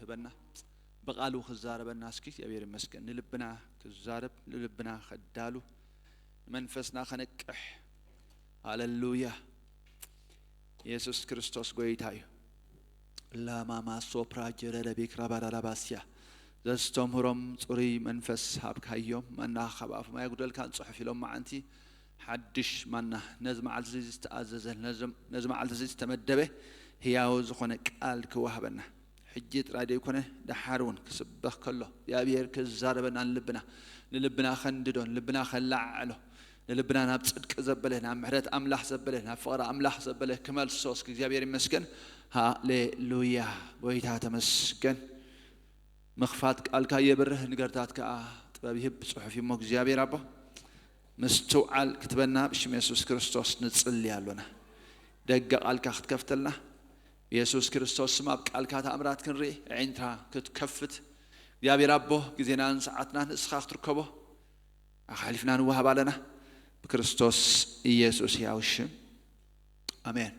ክዛረበና፣ ብቓሉ ክዛረበና እስኪ እግዚኣብሔር ይመስገን። ንልብና ክዛረብ፣ ንልብና ከዳሉ፣ መንፈስና ከነቅሕ። ሃሌሉያ። ኢየሱስ ክርስቶስ ጎይታ እዩ። ላማማ ሶፕራ ጀረደ ቤክራ ባራራባስያ። ዘስተምህሮም ጽሩይ መንፈስ ሃብካዮም፣ መና ካብ ኣፎም ኣየጉደልካን፣ ጽሑፍ ኢሎም መዓንቲ ሓድሽ ማና ነዚ መዓልቲ እዚ ዝተኣዘዘ፣ ነዚ መዓልቲ እዚ ዝተመደበ ህያው ዝኾነ ቃል ክወሃበና። ሕጂ ጥራይ ደይኮነ፣ ደሓር እውን ክስበኽ ከሎ እግዚኣብሔር ክዛረበና፣ ንልብና ንልብና ከንድዶ፣ ንልብና ከለዓዕሎ፣ ንልብና ናብ ጽድቂ ዘበለ፣ ናብ ምሕረት ኣምላኽ ዘበለ፣ ናብ ፍቕሪ ኣምላኽ ዘበለ ክመልሶ እስኪ እግዚኣብሔር ይመስገን። ሃሌሉያ። ጎይታ ተመስገን። ምኽፋት ቃልካ የብርህ፣ ንገርታት ከኣ ጥበብ ይህብ። ጽሑፍ እሞ እግዚኣብሔር ኣቦ ምስትውዓል ክትበና ብሽም የሱስ ክርስቶስ ንጽሊ ኣሎና። ደገ ቃልካ ክትከፍተልና ብየሱስ ክርስቶስ ስም ኣብ ቃልካ ተኣምራት ክንርኢ፣ ኣዒንትካ ክትከፍት እግዚኣብሔር ኣቦ ግዜናን ሰዓትናን ንስኻ ክትርከቦ ኣሓሊፍና ንወሃብ ኣለና ብክርስቶስ ኢየሱስ ሕያው ሽም። ኣሜን።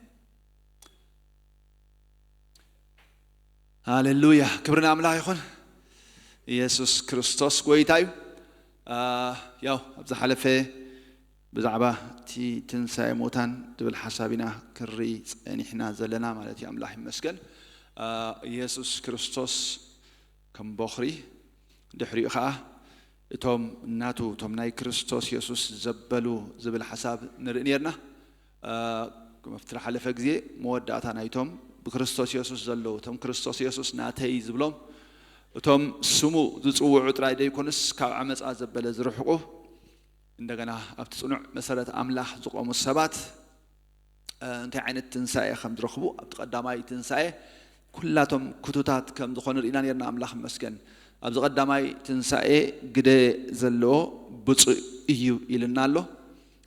ሃሌሉያ። ክብሪ ንኣምላኽ ይኹን። ኢየሱስ ክርስቶስ ጎይታ እዩ። አ፣ ያው ኣብ ዝሓለፈ ብዛዕባ እቲ ትንሳኤ ሙታን ዝብል ሓሳብ ኢና ክርኢ ጸኒሕና ዘለና ማለት እዩ። ኣምላኽ ይመስገን። አ፣ ኢየሱስ ክርስቶስ ከም ቦኽሪ፣ ድሕሪኡ ኸዓ እቶም ናቱ፣ እቶም ናይ ክርስቶስ የሱስ ዘበሉ ዝብል ሓሳብ ንርኢ ነርና። አ፣ ኣብቲ ዝሓለፈ ግዜ መወዳእታ ናይቶም ብክርስቶስ የሱስ ዘለዉ፣ እቶም ክርስቶስ የሱስ ናተይ ዝብሎም፣ እቶም ስሙ ዝጽውዑ ጥራይ ደይኮኑስ ካብ ዓመጻ ዘበለ ዝርሕቁ፣ እንደገና ኣብቲ ጽኑዕ መሰረት ኣምላኽ ዝቆሙ ሰባት፣ እ፣ እንታይ ዓይነት ትንሳኤ ከም ዝረኽቡ፣ ኣብቲ ቀዳማይ ትንሳኤ ኩላቶም ክቱታት ከም ዝኾኑ ርኢና ነርና። ኣምላኽ ይመስገን። ኣብዚ ቀዳማይ ትንሳኤ ግደ ዘለዎ ብፁዕ እዩ ኢልና ኣሎ።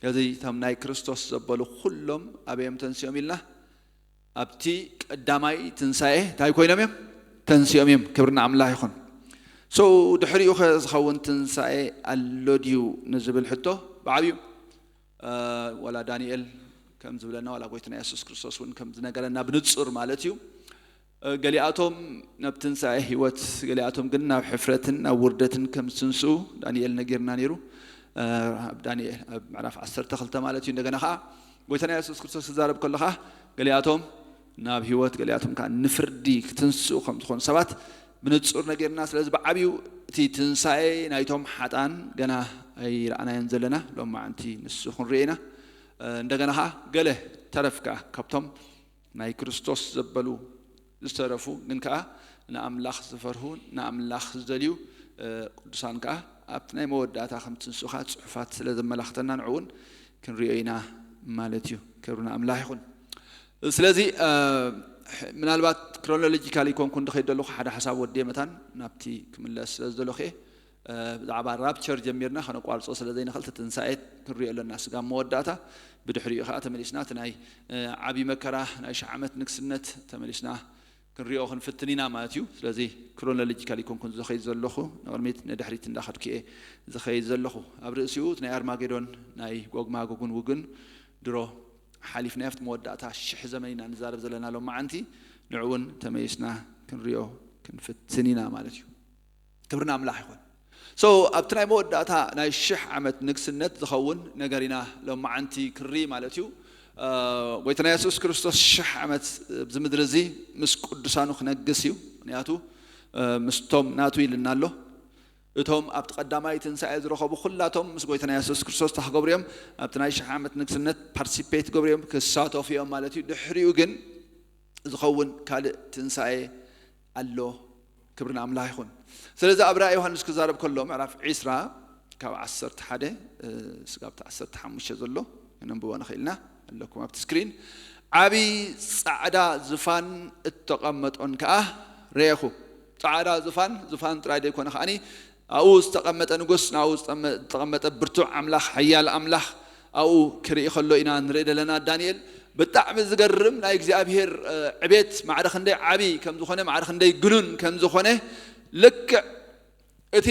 እዚ እቶም ናይ ክርስቶስ ዘበሉ ኩሎም ኣበዮም ተንሲኦም ኢልና? ኣብቲ ቀዳማይ ትንሳኤ እንታይ ኮይኖም እዮም? ተንሲኦም እዮም። ክብሪ ንኣምላኽ ይኹን። So ድሕሪኡ ኸ ዝኸውን ትንሳኤ ኣሎ ድዩ ንዝብል ሕቶ ብዓብዩ፣ እ፣ ዋላ ዳንኤል ከም ዝብለና፣ ዋላ ጎይታና የሱስ ክርስቶስ እውን ከም ዝነገረና ብንጹር ማለት እዩ። እ፣ ገሊኣቶም ናብ ትንሳኤ ህይወት፣ ገሊኣቶም ግን ናብ ሕፍረትን ናብ ውርደትን ከም ዝትንስኡ ዳንኤል ነጊርና ነይሩ። እ፣ ኣብ ዳንኤል ኣብ ምዕራፍ ዓሰርተ ክልተ ማለት እዩ። እንደገና ኸዓ ጎይታና የሱስ ክርስቶስ ክዛረብ ከሎ ኸዓ ገሊኣቶም ናብ ህይወት፣ ገሊኣቶም ከዓ ንፍርዲ ክትንስኡ ከም ዝኾኑ ሰባት ብንጹር ነጊርና። ስለዚ ብዓብዩ እቲ ትንሳኤ ናይቶም ሓጣን ገና ኣይረኣናዮን ዘለና፣ ሎም መዓንቲ ንሱ ክንርኢ ኢና። እ፣ እንደገና ኸዓ ገለ ተረፍ ከዓ ካብቶም ናይ ክርስቶስ ዘበሉ ዝተረፉ ግን ከኣ ንኣምላኽ ዝፈርሁ፣ ንኣምላኽ ዝደልዩ፣ እ፣ ቅዱሳን ከኣ ኣብቲ ናይ መወዳእታ ከም ትንስኡ ከኣ ጽሑፋት ስለ ዘመላኽተና ንዕኡ እውን ክንሪኦ ኢና ማለት እዩ። ክብሪ ንኣምላኽ ይኹን። ስለዚ፣ እ፣ ምናልባት ክሮኖሎጂካሊ ኮንኩ እንድኸይድ ዘለኹ ሓደ ሓሳብ ወዲየ መታን ናብቲ ክምለስ ስለ ዝደለኹ እየ። እ፣ ብዛዕባ ራፕቸር ጀሚርና ከነቋርጾ ስለ ዘይንኽእል፣ እቲ ትንሳኤ ክንሪኦ ኣለና፣ ስጋ መወዳእታ። ብድሕሪኡ ኸዓ ተመሊስና እቲ ናይ፣ እ፣ ዓብዪ መከራ፣ ናይ ሽሕ ዓመት ንግስነት ተመሊስና ክንሪኦ ክንፍትን ኢና ማለት እዩ። ስለዚ ክሮኖሎጂካሊ ኮንኩን ዝኸይድ ዘለኹ፣ ንቕድሚት ንድሕሪት እንዳኸድኩ እየ ዝኸይድ ዘለኹ። ኣብ ርእሲኡ እቲ ናይ ኣርማጌዶን ናይ ጎግ ማጎግን ውግን ድሮ ሓሊፍናዮ፣ ኣብቲ መወዳእታ ሽሕ ዘመን ኢና ንዛረብ ዘለና ሎም መዓንቲ። ንዕኡ እውን ተመሊስና ክንሪኦ ክንፍትን ኢና ማለት እዩ። ክብሪ ንኣምላኽ ይኹን። So ኣብቲ ናይ መወዳእታ ናይ ሽሕ ዓመት ንግስነት ዝኸውን ነገር ኢና ሎም መዓንቲ ክርኢ ማለት እዩ። እ፣ ጎይታና የሱስ ክርስቶስ ሽሕ ዓመት ኣብዚ ምድሪ እዚ ምስ ቅዱሳኑ ክነግስ እዩ። ምክንያቱ፣ እ፣ ምስቶም ናቱ ኢልና ኣሎ። እቶም ኣብቲ ቀዳማይ ትንሳኤ ዝረኸቡ ኩላቶም ምስ ጎይታና የሱስ ክርስቶስ እንታይ ክገብሩ እዮም? ኣብቲ ናይ ሽሕ ዓመት ንግስነት ፓርቲሲፔት ክገብሩ እዮም፣ ክሳተፉ እዮም ማለት እዩ። ድሕሪኡ ግን ዝኸውን ካልእ ትንሳኤ ኣሎ። ክብሪ ንኣምላኽ ይኹን። ስለዚ ኣብ ራእይ ዮሃንስ ክዛረብ ከሎ ምዕራፍ ዒስራ ካብ ዓሰርተ ሓደ፣ እ፣ ስጋብ እቲ ዓሰርተ ሓሙሽተ ዘሎ ከነንብቦ ንኽእል ኢና። ኣለኩም ኣብቲ ስክሪን። ዓቢ ጻዕዳ ዝፋን እተቐመጦን ከኣ ረኤኹ። ጻዕዳ ዝፋን፣ ዝፋን ጥራይ ዘይኮነ ከኣኒ ኣብኡ ዝተቐመጠ ንጉስ፣ ናብኡ ዝተቐመ-፣ ዝተቐመጠ ብርቱዕ ኣምላኽ፣ ሓያል ኣምላኽ ኣብኡ ክርኢ ከሎ ኢና ንርኢ ዘለና። ዳንኤል ብጣዕሚ ዝገርም ናይ እግዚኣብሔር፣ እ፣ ዕቤት ማዕረ ክንደይ ዓቢ ከም ዝኾነ፣ ማዕረ ክንደይ ግኑን ከም ዝኾነ፣ ልክዕ እቲ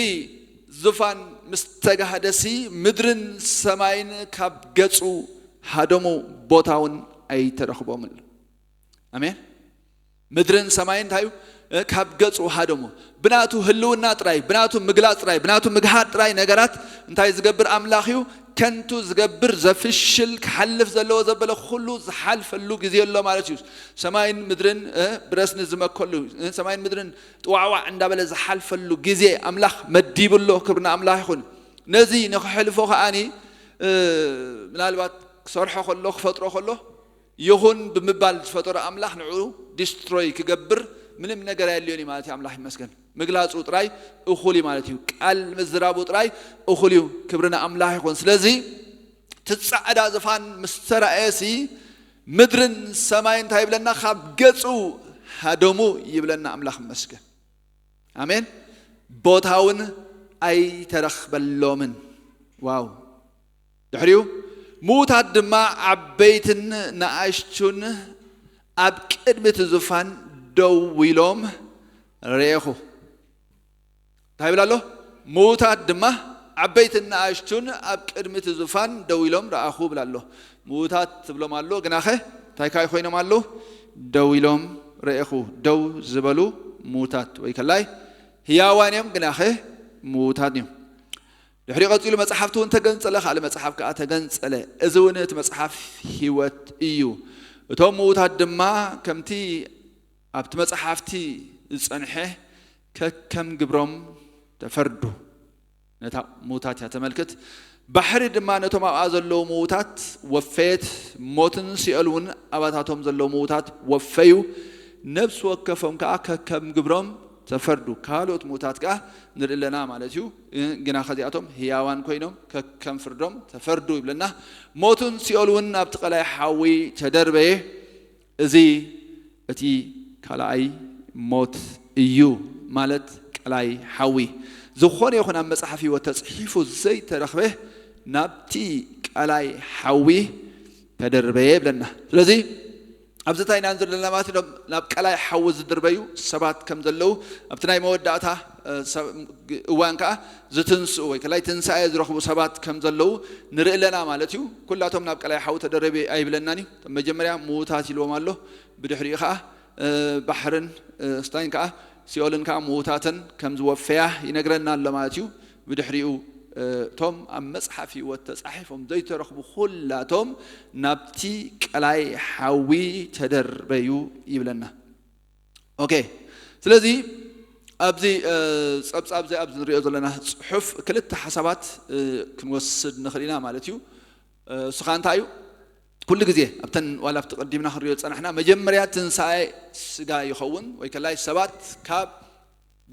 ዙፋን ምስ ተጋህደሲ ምድርን ሰማይን ካብ ገጹ ሃደሙ፣ ቦታ እውን ኣይተረኽቦምን። ኣሜን። ምድርን ሰማይን እንታይ እዩ? እ፣ ካብ ገጹ ሃደሙ። ብናቱ ህልውና ጥራይ፣ ብናቱ ምግላጽ ጥራይ፣ ብናቱ ምግሃድ ጥራይ ነገራት እንታይ ዝገብር ኣምላኽ እዩ? ከንቱ ዝገብር፣ ዘፍሽል፣ ክሓልፍ ዘለዎ ዘበለ ኩሉ ዝሓልፈሉ ግዜ ኣሎ ማለት እዩ። ሰማይን ምድርን፣ እ፣ ብረስኒ ዝመከሉ፣ እ፣ ሰማይን ምድርን ጥዋዕዋዕ እንዳበለ ዝሓልፈሉ ግዜ ኣምላኽ መዲቡ ኣሎ። ክብሪ ንኣምላኽ ይኹን። ነዚ ንኽሕልፎ ከኣኒ፣ እ፣ ምናልባት ክሰርሖ ከሎ፣ ክፈጥሮ ከሎ፣ ይኹን ብምባል ዝፈጠሮ ኣምላኽ ንዕኡ ዲስትሮይ ክገብር ምንም ነገር ኣየድልዮን እዩ ማለት እዩ። ኣምላኽ ይመስገን። ምግላጹ ጥራይ እኹል እዩ ማለት እዩ። ቃል ምዝራቡ ጥራይ እኹል እዩ። ክብሪ ንኣምላኽ ይኹን። ስለዚ እቲ ጻዕዳ ዝፋን ምስ ተራእየሲ ምድርን ሰማይን እንታይ ይብለና? ካብ ገጹ ሃደሙ ይብለና። ኣምላኽ ይመስገን። ኣሜን። ቦታ እውን ኣይተረኽበሎምን። ዋው። ድሕሪኡ ምዉታት ድማ ዓበይትን ንኣሽቱን ኣብ ቅድሚ እቲ ዙፋን ደው ኢሎም ርኤኹ። እንታይ ይብል ኣሎ? ምዉታት ድማ ዓበይትን ንኣሽቱን ኣብ ቅድሚ እቲ ዙፋን ደው ኢሎም ረኣኹ ይብል ኣሎ። ምዉታት ትብሎም ኣሎ፣ ግናኸ እንታይ ካይ ኮይኖም ኣለዉ? ደው ኢሎም ረኤኹ። ደው ዝበሉ ምዉታት ወይ ከላይ ህያዋን እዮም፣ ግናኸ ምዉታት እዮም። ድሕሪ ቀጺሉ መጽሓፍቲ እውን ተገንጸለ፣ ካልእ መጽሓፍ ከኣ ተገንጸለ። እዚ እውን እቲ መጽሓፍ ህይወት እዩ። እቶም ምዉታት ድማ ከምቲ ኣብቲ መጽሓፍቲ ዝጸንሐ ከከም ግብሮም ተፈርዱ። ነታ ምዉታት እያ ተመልክት። ባሕሪ ድማ ነቶም ኣብኣ ዘለዉ ምዉታት ወፈየት፣ ሞትን ሲኦል እውን ኣባታቶም ዘለዉ ምዉታት ወፈዩ። ነፍሲ ወከፎም ከኣ ከከም ግብሮም ተፈርዱ። ካልኦት ምዉታት ከኣ ንርኢ ኣለና ማለት እዩ። ግና ከዚኣቶም ህያዋን ኮይኖም ከከም ፍርዶም ተፈርዱ ይብለና። ሞትን ሲኦል እውን ኣብቲ ቀላይ ሓዊ ተደርበየ። እዚ እቲ ካልኣይ ሞት እዩ፣ ማለት ቀላይ ሓዊ። ዝኾነ ይኹን ኣብ መጽሓፍ ህይወት ተጽሒፉ ዘይተረኽበ ናብቲ ቀላይ ሓዊ ተደርበየ ይብለና። ስለዚ ኣብዚ እንታይ ኢና ንርኢ ዘለና ማለት እዩ? ናብ ቀላይ ሓዊ ዝድርበዩ ሰባት ከም ዘለዉ ኣብቲ ናይ መወዳእታ፣ እ፣ ሰብ-፣ ግ-፣ እዋን ከኣ ዝትንስኡ ወይ ከላይ ትንሳኤ ዝረኽቡ ሰባት ከም ዘለዉ ንርኢ ኣለና ማለት እዩ። ኩላቶም ናብ ቀላይ ሓዊ ተደረቢ ኣይብለናን እዩ። መጀመርያ ምዉታት ኢልዎም ኣሎ። ብድሕሪኡ ከኣ፣ እ፣ ባሕርን፣ እ፣ ስታይን ከኣ ሲኦልን ከኣ ምዉታተን ከም ዝወፈያ ይነግረና ኣሎ ማለት እዩ። ብድሕሪኡ፣ እ፣ እቶም ኣብ መጽሓፍ ህይወት ተጻሒፎም ዘይተረኽቡ ኩላቶም ናብቲ ቀላይ ሓዊ ተደርበዩ ይብለና። ኦኬ። ስለዚ ኣብዚ፣ እ፣ ጸብጻብ እዚ ኣብዚ ንሪኦ ዘለና ጽሑፍ ክልተ ሓሳባት፣ እ፣ ክንወስድ ንኽእል ኢና ማለት እዩ። እ፣ እሱ ኸኣ እንታይ እዩ? ኩሉ ግዜ ኣብተን ዋላ ኣብቲ ቀዲምና ክንሪኦ ዝጸናሕና መጀመርያ ትንሳኤ ስጋ ይኸውን ወይ ከላይ ሰባት ካብ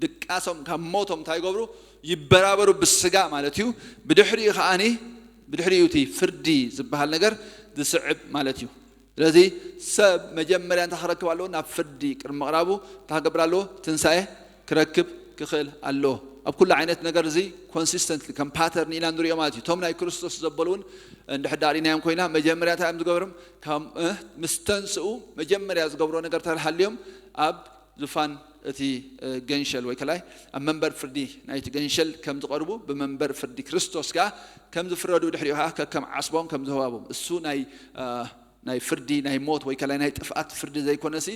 ድቃሶም ካብ ሞቶም እንታይ ይገብሩ? ይበራበሩ ብስጋ ማለት እዩ። ብድሕሪኡ ከኣኒ ብድሕሪኡ እቲ ፍርዲ ዝበሃል ነገር ዝስዕብ ማለት እዩ። ስለዚ ሰብ መጀመርያ እንታይ ክረክብ ኣለዎ? ናብ ፍርዲ ቅድሚ ምቕራቡ እንታይ ክገብር ኣለዎ? ትንሳኤ ክረክብ ክኽእል ኣለዎ። ኣብ ኩሉ ዓይነት ነገር እዚ ኮንሲስተንትሊ ከም ፓተርን ኢና ንሪኦ ማለት እዩ። እቶም ናይ ክርስቶስ ዘበሉ እውን እንድሕር ዳእ ርኢናዮም ኮይና መጀመርያ እንታይ እዮም ዝገብርም? ካብ፣ እ፣ ምስ ተንስኡ መጀመርያ ዝገብሮ ነገር ተልሃልዮም ኣብ ዙፋን እቲ፣ እ፣ ገንሸል ወይ ከላይ ኣብ መንበር ፍርዲ ናይቲ ገንሸል ከም ዝቐርቡ ብመንበር ፍርዲ ክርስቶስ ከኣ ከም ዝፍረዱ ድሕሪኡ ከኣ ከከም ዓስቦም ከም ዝህባቦም እሱ ናይ፣ እ፣ ናይ ፍርዲ ናይ ሞት ወይ ከላይ ናይ ጥፍኣት ፍርዲ ዘይኮነሲ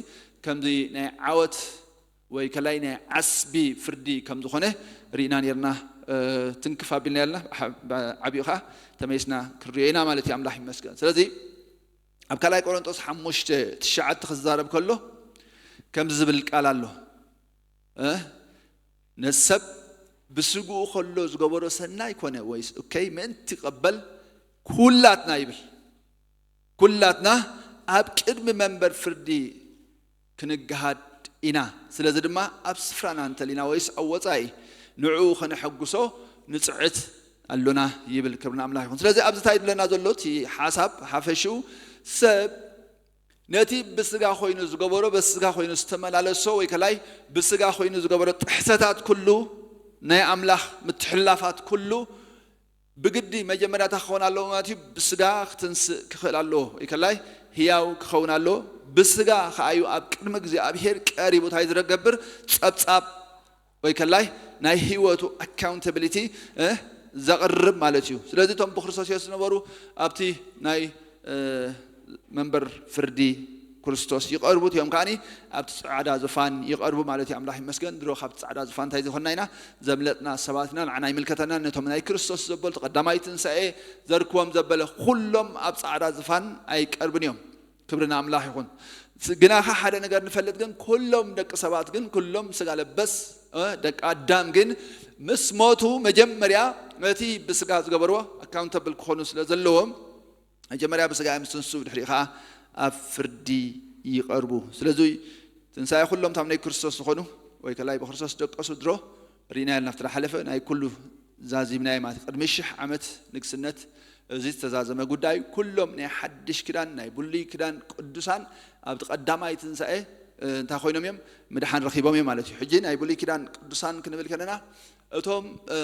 ከምዚ ናይ ዓወት ወይ ከላይ ናይ ዓስቢ ፍርዲ ከም ዝኾነ ርኢና ኔርና፣ እ፣ ትንክፍ ኣቢልና ያልና፣ ዓ-፣ ዓቢኡ ከኣ ተመይስና ክንሪኦ ኢና ማለት እዩ። ኣምላኽ ይመስገን። ስለዚ ኣብ ካልኣይ ቆሮንጦስ ሓሙሽተ ትሽዓተ ክዛረብ ከሎ ከምዚ ዝብል ቃል ኣሎ፣ እ፣ ነሰብ ብስግኡ ከሎ ዝገበሮ ሰናይ ኮነ ወይስ እከይ ምእንቲ ይቐበል ኩላትና ይብል። ኩላትና ኣብ ቅድሚ መንበር ፍርዲ ክንገሃድ ኢና። ስለዚ ድማ ኣብ ስፍራና እንተሊና ወይስ ኣብ ወጻኢ ንዕኡ ከነሐጉሶ ንጽዕት ኣሎና ይብል። ክብሪ ንኣምላኽ ይኹን። ስለዚ ኣብዚ እንታይ ይብለና ዘሎ? እቲ ሓሳብ ሓፈሽኡ ሰብ ነቲ ብስጋ ኮይኑ ዝገበሮ፣ በስጋ ኮይኑ ዝተመላለሶ ወይ ከላይ ብስጋ ኮይኑ ዝገበሮ ጥሕሰታት ኩሉ፣ ናይ ኣምላኽ ምትሕልላፋት ኩሉ ብግዲ መጀመርያ እንታይ ክኸውን ኣለዎ ማለት እዩ? ብስጋ ክትንስእ ክኽእል ኣለዎ። ወይ ከላይ ህያው ክኸውን ኣለዎ። ብስጋ ከኣ እዩ ኣብ ቅድሚ እግዚኣብሔር ቀሪቡ እንታይ ዝገብር? ጸብጻብ ወይ ከላይ ናይ ህይወቱ ኣካውንታብሊቲ፣ እ፣ ዘቕርብ ማለት እዩ። ስለዚ እቶም ብክርስቶስ የሱስ ዝነበሩ ኣብቲ ናይ፣ እ፣ መንበር ፍርዲ ክርስቶስ ይቐርቡ፣ እቲኦም ከዓኒ ኣብቲ ጻዕዳ ዝፋን ይቐርቡ ማለት እዩ። ኣምላኽ ይመስገን፣ ድሮ ካብቲ ጻዕዳ ዝፋን እንታይ ዝኾንና ኢና? ዘምለጥና ሰባት ኢና፣ ንዓና ኣይምልከተናን። ነቶም ናይ ክርስቶስ ዘበሉ፣ ቀዳማይ ትንሳኤ ዘርክቦም ዘበለ፣ ኩሎም ኣብ ጻዕዳ ዝፋን ኣይቀርብን እዮም። ክብሪ ንኣምላኽ ይኹን። ስ-፣ ግናኸ ሓደ ነገር ንፈልጥ ግን፣ ኩሎም ደቂ ሰባት ግን፣ ኩሎም ስጋ ለበስ፣ እ፣ ደቂ ኣዳም ግን ምስ ሞቱ መጀመርያ ነቲ ብስጋ ዝገበርዎ ኣካውንተብል ክኾኑ ስለ ዘለዎም፣ መጀመርያ ብስጋ እዮም ዝትንስኡ፣ ድሕሪኡ ኸዓ ኣብ ፍርዲ ይቐርቡ። ስለዚ ትንሳኤ ኩሎም እቶም ናይ ክርስቶስ ዝኾኑ ወይ ከላይ ብክርስቶስ ደቀሱ ድሮ ርኢናዮ ኣለና። ኣብቲ ዝሓለፈ ናይ ኩሉ ዛዚምናዮ ማለት እዩ። ቅድሚ ሽሕ ዓመት ንግስነት እዚ ዝተዛዘመ ጉዳይ እዩ። ኩሎም ናይ ሓድሽ ኪዳን፣ ናይ ብሉይ ኪዳን ቅዱሳን ኣብቲ ቀዳማይ ትንሳኤ፣ እ፣ እንታይ ኮይኖም እዮም? ምድሓን ረኺቦም እዮም ማለት እዩ። ሕጂ ናይ ብሉይ ኪዳን ቅዱሳን ክንብል ከለና እቶም፣ እ፣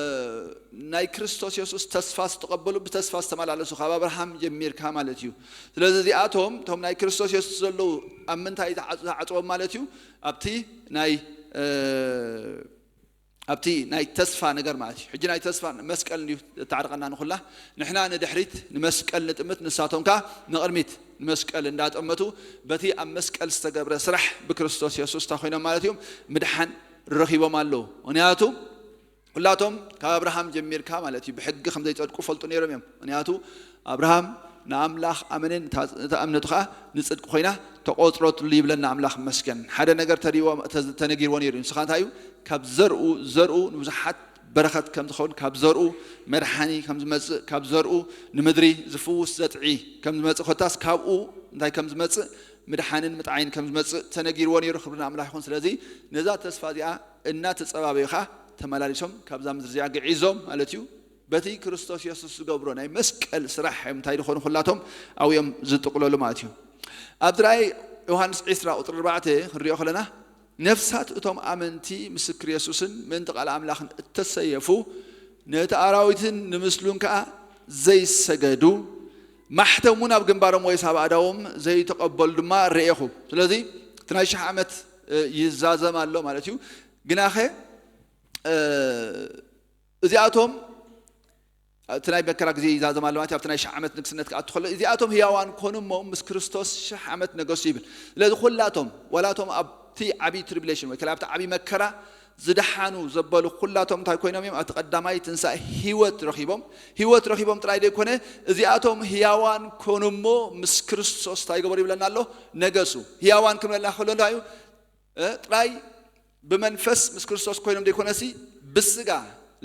ናይ ክርስቶስ የሱስ ተስፋ ዝተቐበሉ፣ ብተስፋ ዝተመላለሱ፣ ካብ ኣብርሃም ጀሚርካ ማለት እዩ። ስለዚ እዚኣቶም እቶም ናይ ክርስቶስ የሱስ ዘለዉ ኣብ ምንታይ ዝዓጽ-፣ ዝዓጽዎም ማለት እዩ? ኣብቲ ናይ፣ እ፣ ኣብቲ ናይ ተስፋ ነገር ማለት እዩ። ሕጂ ናይ ተስፋ መስቀል እንድዩ እተዓርቀና ንኹላ። ንሕና ንድሕሪት ንመስቀል ንጥምት፣ ንሳቶም ከኣ ንቕድሚት ንመስቀል እንዳጠመቱ በቲ ኣብ መስቀል ዝተገብረ ስራሕ ብክርስቶስ የሱስ እንታይ ኮይኖም ማለት እዮም? ምድሓን ረኺቦም ኣለዉ። ምኽንያቱ ኩላቶም ካብ ኣብርሃም ጀሚርካ ማለት እዩ ብሕጊ ከም ዘይጸድቁ ፈልጡ ነይሮም እዮም። ምኽንያቱ ኣብርሃም ንኣምላኽ ኣመንን እታ፣ እታ እምነቱ ኸኣ ንጽድቂ ኮይና ተቖጽረትሉ ይብለና። ኣምላኽ ይመስገን። ሓደ ነገር ተሪዎ-፣ ተ-፣ ተነጊርዎ ነይሩ እዩ። ንስኻ እንታይ እዩ? ካብ ዘርኡ፣ ዘርኡ ንብዙሓት በረኸት ከም ዝኸውን፣ ካብ ዘርኡ መድሓኒ ከም ዝመጽእ፣ ካብ ዘርኡ ንምድሪ ዝፍውስ ዘጥዒ ከም ዝመጽእ፣ ኮታስ ካብኡ እንታይ ከም ዝመጽእ፣ ምድሓንን ምጥዓይን ከም ዝመጽእ ተነጊርዎ ነይሩ። ክብሪ ንኣምላኽ ይኹን። ስለዚ ነዛ ተስፋ እዚኣ እናተጸባበዩ ኸኣ ተመላሊሶም ካብዛ ምድሪ እዚኣ ግዒዞም ማለት እዩ። በቲ ክርስቶስ የሱስ ዝገብሮ ናይ መስቀል ስራሕ እዮም እንታይ ዝኾኑ ኩላቶም ኣብኡ እዮም ዝጥቕለሉ ማለት እዩ። ኣብዚ ራእይ ዮሃንስ ዕስራ ቁጽሪ ኣርባዕተ ክንሪኦ ከለና፣ ነፍሳት እቶም ኣመንቲ ምስክር የሱስን ምእንቲ ቃል ኣምላኽን እተሰየፉ፣ ነቲ ኣራዊትን ንምስሉን ከኣ ዘይሰገዱ፣ ማሕተም እውን ኣብ ግንባሮም ወይስ ኣብ ኣእዳዎም ዘይተቐበሉ ድማ ርኤኹ። ስለዚ እቲ ናይ ሽሕ ዓመት፣ እ፣ ይዛዘም ኣሎ ማለት እዩ። ግናኸ፣ እ፣ እዚኣቶም እቲ ናይ መከራ ግዜ ይዛዘም ኣሎ ማለት እዩ። ኣብቲ ናይ ሽሕ ዓመት ንግስነት ክኣቱ ከሎ፣ እዚኣቶም ህያዋን ኮኑ እሞ ምስ ክርስቶስ ሽሕ ዓመት ነገሱ ይብል። ስለዚ ኩላቶም፣ ዋላቶም ኣብቲ ዓብዪ ትሪቡሌሽን ወይ ከላ ኣብቲ ዓብዪ መከራ ዝደሓኑ ዘበሉ ኩላቶም እንታይ ኮይኖም እዮም? ኣብቲ ቀዳማይ ትንሳኤ ህይወት ረኺቦም። ህይወት ረኺቦም ጥራይ ዘይኮነ፣ እዚኣቶም ህያዋን ኮኑ እሞ ምስ ክርስቶስ እንታይ ገበሩ ይብለና ኣሎ? ነገሱ። ህያዋን ክንበልና ከሎ እንታይ እዩ? እ፣ ጥራይ ብመንፈስ ምስ ክርስቶስ ኮይኖም ዘይኮነሲ፣ ብስጋ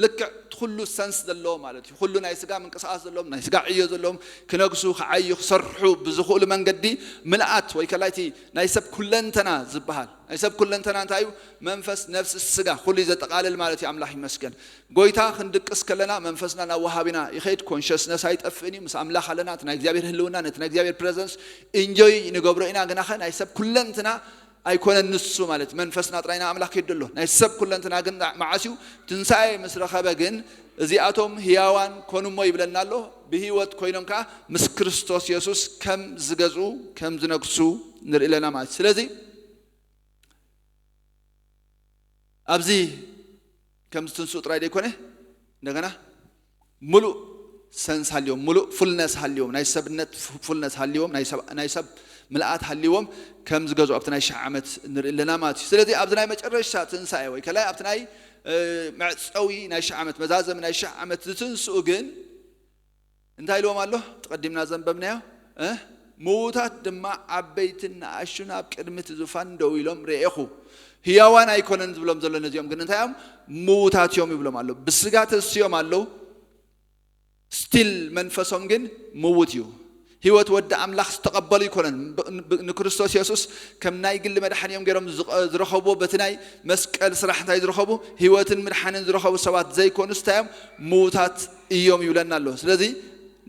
ልክዕ ኩሉ ሰንስ ዘለዎ ማለት እዩ። ኩሉ ናይ ስጋ ምንቅስቓስ ዘለዎም፣ ናይ ስጋ ዕዮ ዘለዎም፣ ክነግሱ፣ ክዓዩ፣ ክሰርሑ ብዝኽእሉ መንገዲ ምልኣት ወይ ከላይቲ ናይ ሰብ ኩለንተና ዝበሃል። ናይ ሰብ ኩለንተና እንታይ እዩ? መንፈስ፣ ነፍሲ፣ ስጋ፣ ኩሉ እዩ ዘጠቓልል ማለት እዩ። ኣምላኽ ይመስገን። ጎይታ ክንድቅስ ከለና መንፈስና ናብ ወሃቢና ይኸይድ፣ ኮንሸስነስ ኣይጠፍእን እዩ። ምስ ኣምላኽ ኣለና፣ እቲ ናይ እግዚኣብሔር ህልውና፣ ነቲ ናይ እግዚኣብሔር ፕረዘንስ ኢንጆይ ንገብሮ ኢና። ግናኸ ናይ ሰብ ኩለንትና ኣይኮነን ንሱ ማለት መንፈስና ጥራይ ናብ ኣምላኽ ከይዱ ኣሎ። ናይ ሰብ ኩለንትና ግን መዓስ እዩ? ትንሳኤ ምስ ረኸበ ግን እዚኣቶም ህያዋን ኮኑ እሞ ይብለና ኣሎ። ብህይወት ኮይኖም ከኣ ምስ ክርስቶስ የሱስ ከም ዝገዝኡ፣ ከም ዝነግሱ ንርኢ ኣለና ማለት እዩ። ስለዚ ኣብዚ ከም ዝትንስኡ ጥራይ ዘይኮነ፣ እንደገና ምሉእ ሰንስ ሃልዮም፣ ምሉእ ፉልነስ ሃልዮም፣ ናይ ሰብነት ፉ-፣ ፉልነስ ሃልዮም፣ ናይ ሰብ፣ ናይ ሰብ ምልኣት ሃልዎም ከም ዝገዝኡ ኣብቲ ናይ ሽሕ ዓመት ንርኢ ኣለና ማለት እዩ። ስለዚ ኣብዚ ናይ መጨረሻ ትንሳኤ ወይ ከላይ ኣብቲ ናይ፣ እ፣ መዕጸዊ ናይ ሽሕ ዓመት፣ መዛዘሚ ናይ ሽሕ ዓመት ዝትንስኡ ግን እንታይ ኢልዎም ኣሎ? ተቐዲምና ዘንበብናዮ፣ እ? ምዉታት ድማ ዓበይትን ንኣሽቱን ኣብ ቅድሚ እቲ ዙፋን ደው ኢሎም ርኤኹ። ህያዋን ኣይኮነን ዝብሎም ዘሎ ነዚኦም፣ ግን እንታይ እዮም? ምዉታት እዮም ይብሎም ኣሎ። ብስጋ ተስዮም ኣለዉ። ስቲል መንፈሶም ግን ምዉት እዩ። ህይወት ወዲ ኣምላኽ ዝተቐበሉ ኣይኮነን። ብ-፣ ብ-፣ ንክርስቶስ የሱስ ከም ናይ ግሊ መድሓኒ እዮም ገይሮም ዝቐ-፣ ዝረኸብዎ። በቲ ናይ መስቀል ስራሕ እንታይ ዝረኸቡ? ህይወትን ምድሓንን ዝረኸቡ ሰባት ዘይኮኑስ እንታይ እዮም? ምዉታት እዮም ይብለና ኣሎ። ስለዚ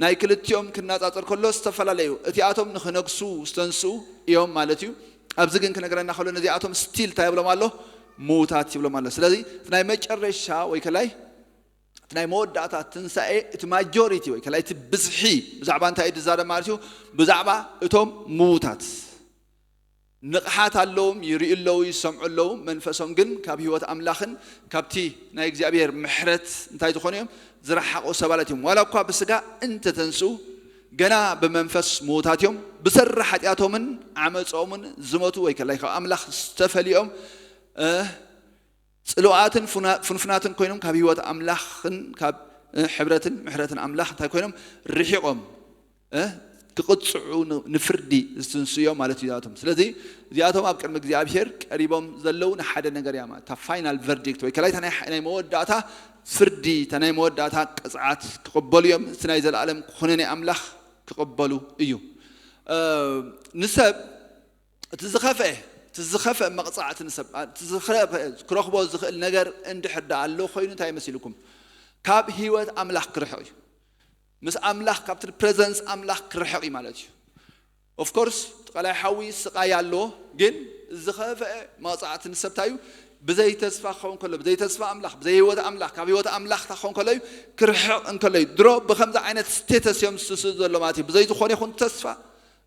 ናይ ክልቲኦም ክነጻጸር ከሎ ዝተፈላለዩ፣ እቲኣቶም ንኽነግሱ ዝተንስኡ እዮም ማለት እዩ። ኣብዚ ግን ክነግረና ከሎ ነዚኣቶም ስቲል እንታይ ይብሎም ኣሎ? ምዉታት ይብሎም ኣሎ። ስለዚ እቲ ናይ መጨረሻ ወይ ከላይ እቲ ናይ መወዳእታ ትንሳኤ፣ እቲ ማጆሪቲ ወይ ከላይ እቲ ብዝሒ ብዛዕባ እንታይ እዩ ዝዛረብ ማለት እዩ? ብዛዕባ እቶም ምዉታት። ንቕሓት ኣለዎም፣ ይርእዩ ኣለዉ፣ ይሰምዑ ኣለዉ። መንፈሶም ግን ካብ ህይወት ኣምላኽን ካብቲ ናይ እግዚኣብሔር ምሕረት እንታይ ዝኾኑ እዮም? ዝረሓቑ ሰባላት እዮም። ዋላ እኳ ብስጋ እንተተንስኡ፣ ገና ብመንፈስ ምዉታት እዮም። ብሰሪ ሓጢኣቶምን ዓመጾምን ዝሞቱ ወይ ከላይ ካብ ኣምላኽ ዝተፈልዮም፣ እ፣ ጽሉኣትን ፍና-፣ ፍንፉናትን ኮይኖም ካብ ህይወት ኣምላኽን ካብ፣ እ፣ ሕብረትን ምሕረትን ኣምላኽ እንታይ ኮይኖም ርሒቖም፣ እ፣ ክቕጽዑ ን-፣ ንፍርዲ ዝትንስኡ እዮም ማለት እዩ እዚኣቶም። ስለዚ እዚኣቶም ኣብ ቅድሚ እግዚኣብሔር ቀሪቦም ዘለዉ ንሓደ ነገር እያ ማለት፣ እታ ፋይናል ቨርዲክት ወይ ከላይ እታ ናይ፣ ናይ መወዳእታ ፍርዲ፣ እታ ናይ መወዳእታ ቅጽዓት ክቕበሉ እዮም። እቲ ናይ ዘለኣለም ኩነኔ ኣምላኽ ክቕበሉ እዩ። እ፣ ንሰብ እቲ ዝኸፍአ፣ እቲ ዝኸፍአ መቕጻዕቲ ንሰብ፣ እቲ ዝኸፍአ ክረኽቦ ዝኽእል ነገር እንድሕር ደኣ ኣሎ ኮይኑ እንታይ መሲልኩም? ካብ ህይወት ኣምላኽ ክርሕቕ እዩ። ምስ ኣምላኽ፣ ካብቲ ፕሬዘንስ ኣምላኽ ክርሕቕ እዩ ማለት እዩ። ኦፍ ኮርስ፣ እቲ ቀላይ ሓዊ ስቓይ ኣሎ፣ ግን ዝኸፍአ መቕጻዕቲ ንሰብ እንታይ እዩ? ብዘይ ተስፋ ክኸውን ከሎ፣ ብዘይ ተስፋ ኣምላኽ፣ ብዘይ ህይወት ኣምላኽ፣ ካብ ህይወት ኣምላኽ ክኸውን ከሎ እዩ፣ ክርሕቕ እንከሎ እዩ። ድሮ ብኸምዚ ዓይነት ስቴተስ እዮም ዝስስኡ ዘሎ ማለት እዩ። ብዘይ ዝኾነ ይኹን ተስፋ፣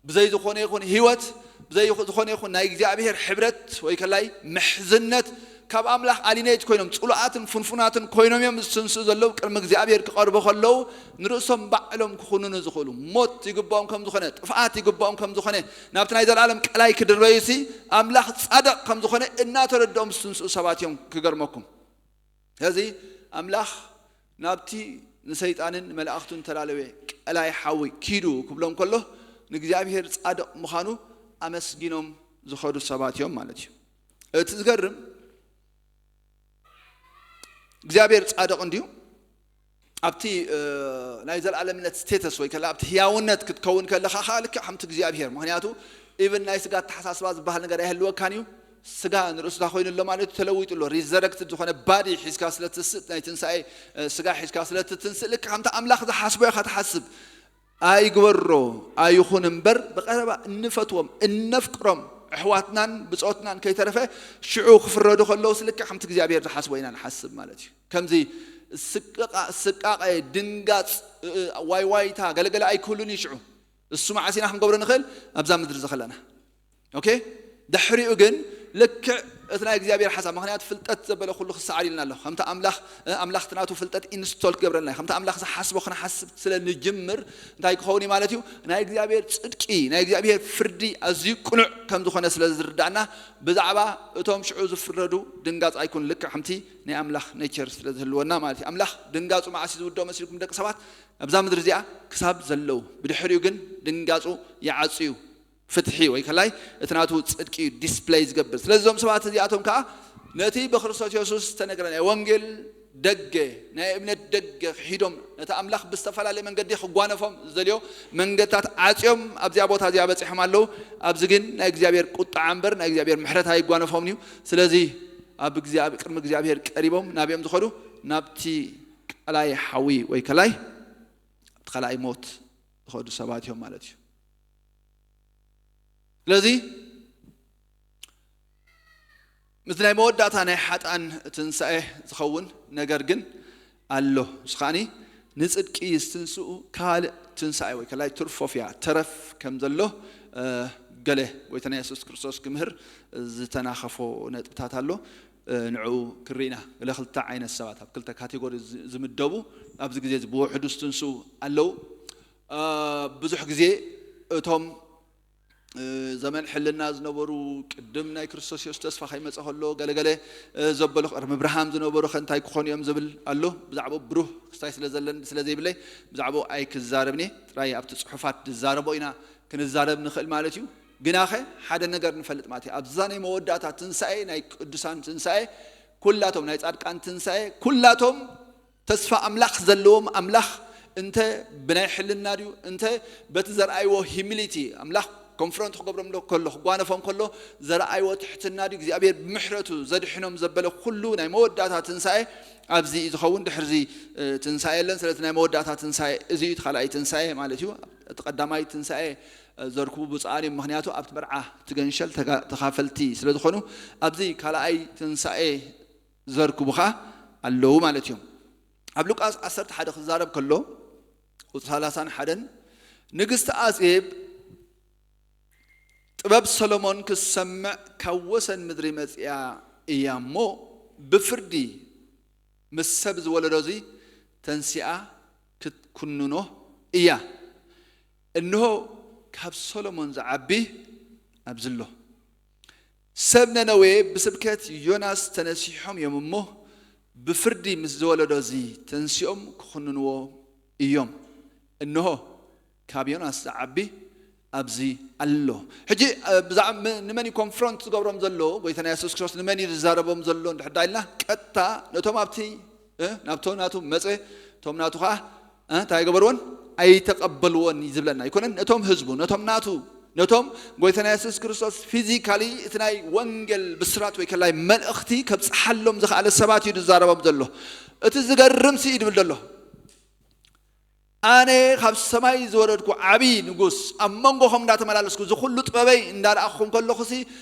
ብዘይ ዝኾነ ይኹን ህይወት፣ ብዘይ ይኹ-፣ ዝኾነ ይኹን ናይ እግዚኣብሔር ሕብረት ወይ ከላይ ምሕዝነት፣ ካብ ኣምላኽ ኣሊኔት ኮይኖም፣ ጽሉኣትን ፍንፉናትን ኮይኖም እዮም ዝትንስኡ ዘለዉ። ቅድሚ እግዚኣብሔር ክቐርቡ ከለዉ፣ ንርእሶም ባዕሎም ክኹንኑ ዝኽእሉ፣ ሞት ይግባኦም ከም ዝኾነ፣ ጥፍኣት ይግባኦም ከም ዝኾነ፣ ናብቲ ናይ ዘለኣለም ቀላይ ክድረዩሲ፣ ኣምላኽ ጻድቕ ከም ዝኾነ እናተረድኦም ዝትንስኡ ሰባት እዮም። ክገርመኩም። ስለዚ ኣምላኽ ናብቲ ንሰይጣንን ንመላእኽቱን ተላለወ ቀላይ ሓዊ ኪዱ ክብሎም ከሎ፣ ንእግዚኣብሔር ጻድቕ ምዃኑ ኣመስጊኖም ዝኸዱ ሰባት እዮም ማለት እዩ። እቲ ዝገርም፣ እግዚኣብሔር ጻድቕ እንድዩ። ኣብቲ፣ እ፣ ናይ ዘለኣለምነት ስቴተስ ወይ ከላ ኣብቲ ህያውነት ክትከውን ከለኻ ኸኣ ልክዕ ከምቲ እግዚኣብሔር። ምኽንያቱ፣ ኢቭን ናይ ስጋ ኣተሓሳስባ ዝበሃል ነገር ኣይህልወካን እዩ። ስጋ ንርእስታ ኮይኑ ኣሎ ማለት እዩ፣ ተለዊጡ ኣሎ። ሪዘረክትድ ዝኾነ ባዲ ሒዝካ ስለ ትስእ፣ ናይ ትንሳኤ፣ እ፣ ስጋ ሒዝካ ስለ ትትንስእ፣ ልክዕ ከምቲ ኣምላኽ ዝሓስቦ ኢኻ ትሓስብ። ኣይግበሮ ኣይኹን እምበር፣ ብቐረባ እንፈትዎም፣ እነፍቅሮም ኣሕዋትናን ብጾትናን ከይተረፈ ሽዑ ክፍረዱ ከለውስ ልክዕ ከምቲ እግዚኣብሔር ዝሓስቦ ኢና ንሓስብ ማለት እዩ። ከምዚ ስቅቓ-፣ ስቃቐ፣ ድንጋጽ፣ እ-፣ እ-፣ ዋይ ዋይታ፣ ገለገለ ኣይክህሉን እዩ ሽዑ። እሱ መዓስ ኢና ክንገብሮ ንኽእል? ኣብዛ ምድሪ እዚ ከለና። ኦኬ? ድሕሪኡ ግን ልክዕ እቲ ናይ እግዚኣብሔር ሓሳብ፣ ምኽንያቱ ፍልጠት ዘበለ ኩሉ ክሰዓር ኢልና ኣሎ። ከምቲ ኣምላኽ፣ እ፣ ኣምላኽ እቲ ናቱ ፍልጠት ኢንስቶል ክገብረልና እዩ። ከምቲ ኣምላኽ ዝሓስቦ ክንሓስብ ስለ ንጅምር እንታይ ክኸውን እዩ ማለት እዩ? ናይ እግዚኣብሔር ጽድቂ፣ ናይ እግዚኣብሔር ፍርዲ ኣዝዩ ቅኑዕ ከም ዝኾነ ስለ ዝርዳእና፣ ብዛዕባ እቶም ሽዑ ዝፍረዱ ድንጋጽ ኣይኩን፣ ልክዕ ከምቲ ናይ ኣምላኽ ኔቸር ስለ ዝህልወና ማለት እዩ። ኣምላኽ ድንጋጹ መዓስ እዩ ዝውድኦ መሲልኩም ደቂ ሰባት? ኣብዛ ምድሪ እዚኣ ክሳብ ዘለዉ፣ ብድሕሪኡ ግን ድንጋጹ ይዓጹ እዩ። ፍትሒ ወይ ከላይ እቲ ናቱ ጽድቂ እዩ ዲስፕለይ ዝገብር። ስለዚ እዞም ሰባት እዚኣቶም ከኣ ነቲ ብክርስቶስ የሱስ ዝተነገረ ናይ ወንጌል ደገ፣ ናይ እምነት ደገ ክሒዶም፣ ነቲ ኣምላኽ ብዝተፈላለየ መንገዲ ክጓነፎም ዝደልዮ መንገድታት ዓጽዮም ኣብዚኣ ቦታ እዚኣ በጺሖም ኣለዉ። ኣብዚ ግን ናይ እግዚኣብሔር ቁጥዓ እምበር ናይ እግዚኣብሔር ምሕረት ኣይጓነፎምን እዩ። ስለዚ ኣብ እግዚኣብ-፣ ቅድሚ እግዚኣብሔር ቀሪቦም ናብኦም ዝኸዱ ናብቲ ቀላይ ሓዊ ወይ ከላይ ኣብቲ ካልኣይ ሞት ዝኸዱ ሰባት እዮም ማለት እዩ። ስለዚ ምስዚ ናይ መወዳእታ ናይ ሓጥኣን ትንሳኤ ዝኸውን ነገር ግን ኣሎ። ንሱ ከኣኒ ንጽድቂ ዝትንስኡ ካልእ ትንሳኤ ወይ ከላይ ትርፎፍያ ተረፍ ከም ዘሎ፣ እ፣ ገለ ጎይታና የሱስ ክርስቶስ ክምህር ዝተናኸፎ ነጥብታት ኣሎ። እ፣ ንዕኡ ክርኢና ገለ ክልተ ዓይነት ሰባት ኣብ ክልተ ካቴጎሪ ዝ-፣ ዝምደቡ ኣብዚ ግዜ እዚ ብውሕዱ ዝትንስኡ ኣለዉ። እ፣ ብዙሕ ግዜ እቶም እ፣ ዘመን ሕልና ዝነበሩ ቅድም ናይ ክርስቶስ የሱስ ተስፋ ከይመጸ ከሎ ገለገለ፣ እ፣ ዘበሉ ቅድሚ እብርሃም ዝነበሩ ከ እንታይ ክኾኑ እዮም ዝብል ኣሎ። ብዛዕባኡ ብሩህ ክስታይ ስለ ዘለኒ ስለ ዘይብለይ ብዛዕባኡ ኣይክዛረብን እየ። ጥራይ ኣብቲ ጽሑፋት ዝዛረቦ ኢና ክንዛረብ ንኽእል ማለት እዩ። ግናኸ ሓደ ነገር ንፈልጥ ማለት እዩ። ኣብዛ ናይ መወዳእታ ትንሳኤ፣ ናይ ቅዱሳን ትንሳኤ፣ ኩላቶም ናይ ጻድቃን ትንሳኤ፣ ኩላቶም ተስፋ ኣምላኽ ዘለዎም ኣምላኽ እንተ ብናይ ሕልና ድዩ፣ እንተ በቲ ዘርኣይዎ ሂሚሊቲ ኣምላኽ ኮንፍሮንት ክገብሮም ዶ ከሎ፣ ክጓነፎም ከሎ ዘርኣይዎ ትሕትና ድዩ፣ እግዚኣብሔር ብምሕረቱ ዘድሕኖም ዘበለ ኩሉ ናይ መወዳእታ ትንሳኤ ኣብዚ እዩ ዝኸውን። ድሕርዚ፣ እ፣ ትንሳኤ የለን። ስለዚ ናይ መወዳእታ ትንሳኤ እዚ እዩ፣ እቲ ካልኣይ ትንሳኤ ማለት እዩ። እቲ ቀዳማይ ትንሳኤ፣ እ፣ ዘርክቡ ብፁዓን እዮም፣ ምኽንያቱ ኣብቲ መርዓ እቲ ገንሸል ተጋ-፣ ተኻፈልቲ ስለ ዝኾኑ። ኣብዚ ካልኣይ ትንሳኤ ዘርክቡ ኸኣ ኣለዉ ማለት እዮም። ኣብ ሉቃስ ዓሰርተ ሓደ ክዛረብ ከሎ፣ ቁጽሪ ሰላሳን ሓደን፣ ንግስቲ ኣዜብ ጥበብ ሰሎሞን ክትሰምዕ ካብ ወሰን ምድሪ መጺኣ እያ እሞ፣ ብፍርዲ ምስ ሰብ ዝወለዶ እዚ ተንሲኣ ክትኩንኖ እያ። እንሆ፣ ካብ ሰሎሞን ዝዓቢ ኣብዚ ኣሎ። ሰብ ነነዌ ብስብከት ዮናስ ተነሲሖም እዮም እሞ፣ ብፍርዲ ምስ ዝወለዶ እዚ ተንሲኦም ክኹንንዎ እዮም። እንሆ፣ ካብ ዮናስ ዝዓቢ ኣብዚ ኣሎ። ሕጂ፣ እ፣ ብዛዕባ ም-፣ ንመን እዩ ኮንፍሮንት ዝገብሮም ዘሎ? ጎይታና የሱስ ክርስቶስ ንመን እዩ ዝዛረቦም ዘሎ? እንድሕር ዳ ኢልና፣ ቀጥታ ነቶም ኣብቲ፣ እ፣ ናብቶ ናቱ መጸ፣ እቶም ናቱ ኸዓ፣ እ፣ እንታይ ገበርዎን? ኣይተቐበልዎን እዩ ዝብለና። ኣይኮነን? ነቶም ህዝቡ፣ ነቶም ናቱ፣ ነቶም ጎይታና የሱስ ክርስቶስ ፊዚካሊ እቲ ናይ ወንጌል ብስራት ወይ ከላይ መልእኽቲ ከብጽሓሎም ዝኸኣለ ሰባት እዩ ዝዛረቦም ዘሎ። እቲ ዝገርም ሲ እዩ ዝብል ዘሎ። ኣነ ካብ ሰማይ ዝወረድኩ ዓቢ ንጉስ፣ ኣብ መንጎኹም እንዳተመላለስኩ፣ እዚ ኩሉ ጥበበይ እንዳረኣኹም ከለኹሲ፣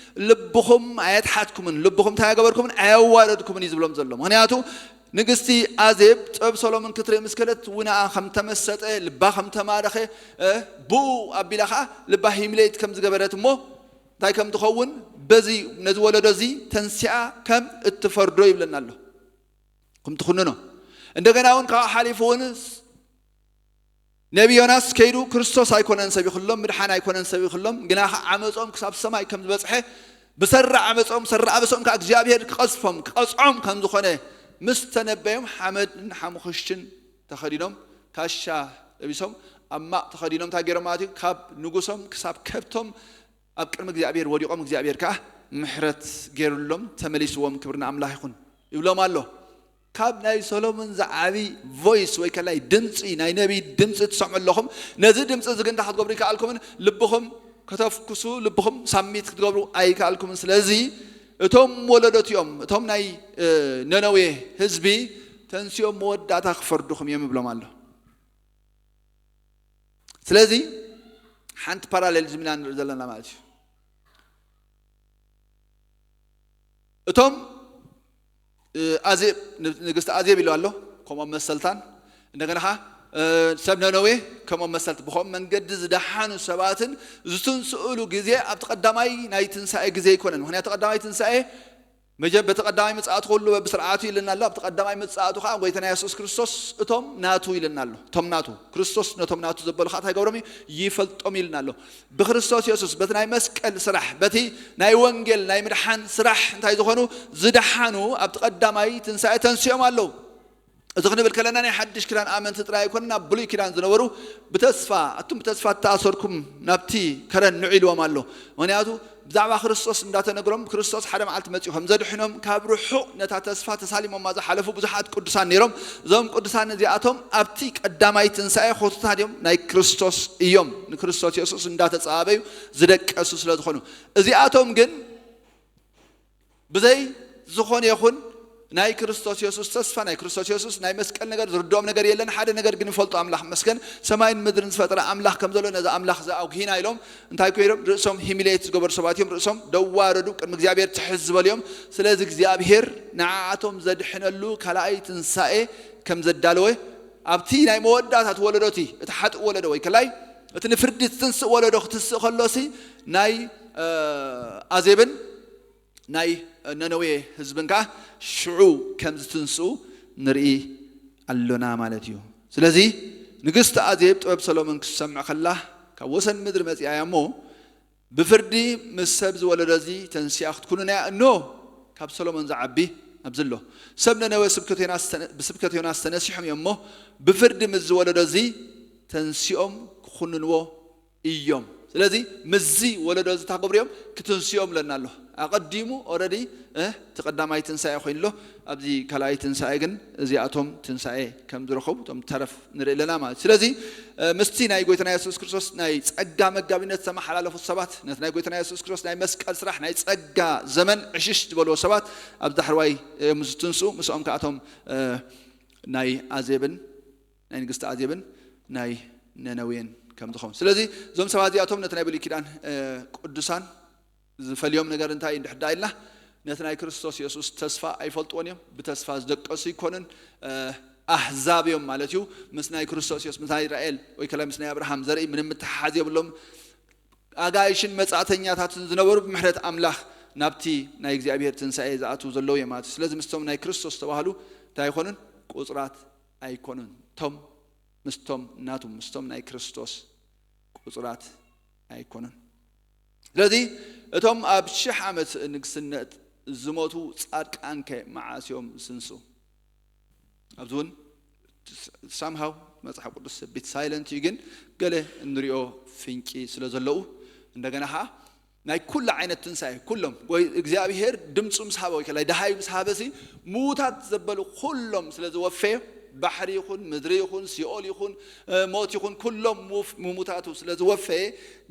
ልብኹም ኣየትሓትኩምን፣ ልብኹም እንታይ ኣገበርኩምን? ኣየዋረድኩምን እዩ ዝብሎም ዘሎ። ምኽንያቱ፣ ንግስቲ ኣዜብ ጥበብ ሰሎሞን ክትርኢ ምስ ከደት፣ ውናኣ ከም ተመሰጠ፣ ልባ ከም ተማረኸ፣ እ፣ ብኡ ኣቢላ ኸዓ ልባ ሂምሌት ከም ዝገበረት እሞ፣ እንታይ ከም ትኸውን፣ በዚ፣ ነዚ ወለዶ እዚ ተንሲኣ ከም እትፈርዶ ይብለና ኣሎ። ከም ትኹንኖ። እንደገና እውን ካብኡ ሓሊፉ እውን ነቢ ዮናስ ከይዱ ክርስቶስ ኣይኮነን ሰቢኽሎም፣ ምድሓን ኣይኮነን ሰቢኽሎም፣ ግና ኸዓ ዓመጾም ክሳብ ሰማይ ከም ዝበጽሐ፣ ብሰሪ ዓመጾም፣ ሰሪ ኣበሶም ከኣ እግዚኣብሔር ክቐዝፎም፣ ክቐጽዖም ከም ዝኾነ ምስ ተነበዮም፣ ሓመድን ሓሙኽሽትን ተኸዲኖም፣ ካሻ ለቢሶም፣ ኣብ ማቕ ተኸዲኖም፣ እንታይ ገይሮም ማለት እዩ? ካብ ንጉሶም ክሳብ ከብቶም ኣብ ቅድሚ እግዚኣብሔር ወዲቖም፣ እግዚኣብሔር ከኣ ምሕረት ገይሩሎም፣ ተመሊስዎም፣ ክብሪ ንኣምላኽ ይኹን፣ ይብሎም ኣሎ። ካብ ናይ ሰሎሞን ዝዓቢ ቮይስ ወይ ከላይ ድምፂ፣ ናይ ነቢይ ድምፂ ትሰምዑ ኣለኹም። ነዚ ድምፂ እዚ ግን እንታይ ክትገብሩ ይከኣልኩምን? ልብኹም ከተፍኩሱ፣ ልብኹም ሳሚት ክትገብሩ ኣይከኣልኩምን። ስለዚ እቶም ወለዶት እዮም፣ እቶም ናይ፣ እ፣ ነነዌ ህዝቢ ተንሲኦም መወዳእታ ክፈርዱኹም እዮም ይብሎም ኣሎ። ስለዚ ሓንቲ ፓራሌል ዝም ኢና ንርኢ ዘለና ማለት እዩ። እቶም፣ እ፣ ኣዜብ፣ ን-፣ ንግስቲ ኣዜብ ኢሉ ኣሎ፣ ከምኦም መሰልታን፣ እንደገና ኸዓ፣ እ፣ ሰብ ነነዌ ከምኦም መሰልቲ፣ ብኸም መንገዲ ዝደሓኑ ሰባትን ዝትንስእሉ ግዜ ኣብቲ ቀዳማይ ናይ ትንሳኤ ግዜ ኣይኮነን። ምኽንያቱ ቀዳማይ ትንሳኤ መጀ-፣ በቲ ቀዳማይ ምጽኣቱ ኩሉ በብስርዓቱ ኢልና ኣሎ። ኣብቲ ቀዳማይ ምጽኣቱ ኸዓ ጎይታና የሱስ ክርስቶስ እቶም ናቱ ኢልና ኣሎ። እቶም ናቱ፣ ክርስቶስ ነቶም ናቱ ዘበሉ ኸዓ እንታይ ገብሮም እዩ? ይፈልጦም ኢልና ኣሎ። ብክርስቶስ የሱስ፣ በቲ ናይ መስቀል ስራሕ፣ በቲ ናይ ወንጌል ናይ ምድሓን ስራሕ እንታይ ዝኾኑ? ዝደሓኑ ኣብቲ ቀዳማይ ትንሳኤ ተንሲኦም ኣለዉ። እዚ ክንብል ከለና ናይ ሓድሽ ኪዳን ኣመንቲ ጥራይ ኣይኮነን፣ ኣብ ብሉይ ኪዳን ዝነበሩ ብተስፋ፣ ኣቱም ብተስፋ እተኣሰርኩም ናብቲ ከረን ንዑ ኢልዎም ኣሎ። ምኽንያቱ ብዛዕባ ክርስቶስ እንዳተነግሮም፣ ክርስቶስ ሓደ መዓልቲ መጺኡ ከም ዘድሕኖም፣ ካብ ርሑቕ ነታ ተስፋ ተሳሊሞማ ዝሓለፉ ብዙሓት ቅዱሳን ነይሮም። እዞም ቅዱሳን እዚኣቶም ኣብቲ ቀዳማይ ትንሳኤ ኾቶታት እዮም፣ ናይ ክርስቶስ እዮም። ንክርስቶስ የሱስ እንዳተጸባበዩ ዝደቀሱ ስለ ዝኾኑ፣ እዚኣቶም ግን ብዘይ ዝኾነ ይኹን ናይ ክርስቶስ የሱስ ተስፋ፣ ናይ ክርስቶስ የሱስ ናይ መስቀል ነገር ዝርድኦም ነገር የለን። ሓደ ነገር ግን ይፈልጡ፣ ኣምላኽ መስገን፣ ሰማይን ምድርን ዝፈጠረ ኣምላኽ ከም ዘሎ፣ ነዚ ኣምላኽ እዚ ኣውጊና ኢሎም እንታይ ኮይኖም? ርእሶም ሂሚሌት ዝገበሩ ሰባት እዮም። ርእሶም ደዋረዱ፣ ቅድሚ እግዚኣብሔር ትሕት ዝበሉ እዮም። ስለዚ እግዚኣብሔር ንዓኣቶም ዘድሕነሉ ካልኣይ ትንሳኤ ከም ዘዳለወ ኣብቲ ናይ መወዳእታ እቲ ወለዶ፣ እቲ፣ እቲ ሓጥእ ወለዶ ወይ ከላይ እቲ ንፍርዲ ትትንስእ ወለዶ ክትስእ ከሎሲ ናይ፣ እ፣ ኣዜብን ናይ ነነዌ ህዝብን ከኣ ሽዑ ከም ዝትንስኡ ንርኢ ኣሎና ማለት እዩ። ስለዚ ንግስቲ ኣዜብ ጥበብ ሰሎሞን ክትሰምዕ ከላ ካብ ወሰን ምድሪ መጺኣ እያ እሞ፣ ብፍርዲ ምስ ሰብ ዝወለዶ እዚ ተንሲኣ ክትኩንና እያ። እንሆ፣ ካብ ሰሎሞን ዝዓቢ ኣብዚ ኣሎ። ሰብ ነነዌ ስብከት ዮናስ ተነ-፣ ብስብከት ዮናስ ተነሲሖም እዮም እሞ፣ ብፍርዲ ምስ ዝወለዶ እዚ ተንሲኦም ክኹንንዎ እዮም። ስለዚ ምስዚ ወለዶ እዚ እንታይ ክገብሩ እዮም? ክትንስኦም ኣለና ኣሎ። ኣቐዲሙ ኦረዲ፣ እ፣ እቲ ቀዳማይ ትንሳኤ ኮይኑ ኣሎ። ኣብዚ ካልኣይ ትንሳኤ ግን እዚኣቶም ትንሳኤ ከም ዝረኸቡ እቶም ተረፍ ንርኢ ኣለና ማለት እዩ። ስለዚ፣ እ፣ ምስቲ ናይ ጎይታና የሱስ ክርስቶስ ናይ ጸጋ መጋቢነት ዝተመሓላለፉ ሰባት፣ ነቲ ናይ ጎይታና የሱስ ክርስቶስ ናይ መስቀል ስራሕ ናይ ጸጋ ዘመን ዕሽሽ ዝበልዎ ሰባት ኣብ ዳሕርዋይ እዮም ዝትንስኡ። ምስኦም ከኣቶም፣ እ፣ ናይ ኣዜብን ናይ ንግስቲ ኣዜብን ናይ ነነዌን ከም ዝኸውን። ስለዚ እዞም ሰባት እዚኣቶም ነቲ ናይ ብሉይ ኪዳን፣ እ፣ ቅዱሳን ዝፈልዮም ነገር እንታይ እንድሕር ደኣ ኢልና፣ ነቲ ናይ ክርስቶስ የሱስ ተስፋ ኣይፈልጥዎን እዮም። ብተስፋ ዝደቀሱ ይኮኑን፣ እ፣ ኣህዛብ እዮም ማለት እዩ። ምስ ናይ ክርስቶስ የሱስ፣ ምስ ናይ እስራኤል ወይ ከላ ምስ ናይ ኣብርሃም ዘርኢ ምንም ምትሓሓዝ የብሎም። ኣጋይሽን መጻእተኛታትን ዝነበሩ ብምሕረት ኣምላኽ ናብቲ ናይ እግዚኣብሔር ትንሳኤ ዝኣትዉ ዘለዉ እዮም ማለት እዩ። ስለዚ ምስቶም ናይ ክርስቶስ ዝተባህሉ እንታይ ኣይኮኑን? ቁጽራት ኣይኮኑን። እቶም ምስቶም ናቱ፣ ምስቶም ናይ ክርስቶስ ቁጹራት ኣይኮኑን። ስለዚ እቶም ኣብ ሽሕ ዓመት ንግስነት ዝሞቱ ጻድቃንከ መዓስ እዮም ዝትንስኡ? ኣብዚ እውን ሳምሃው መጽሓፍ ቅዱስ ቢት ሳይለንት እዩ፣ ግን ገለ እንሪኦ ፍንቂ ስለ ዘለዉ እንደገና ኸዓ ናይ ኩሉ ዓይነት ትንሳኤ ኩሎም ወይ እግዚኣብሔር ድምፁ ምስ ሃበ ወይ ከላይ ደሃዩ ምስ ሃበ ሲ ምዉታት ዘበሉ ኩሎም ስለ ዝወፈየ ባሕሪ ይኹን ምድሪ ይኹን ሲኦል ይኹን እ፣ ሞት ይኹን ኩሎም ምውፍ- ምሙታቱ ስለ ዝወፈየ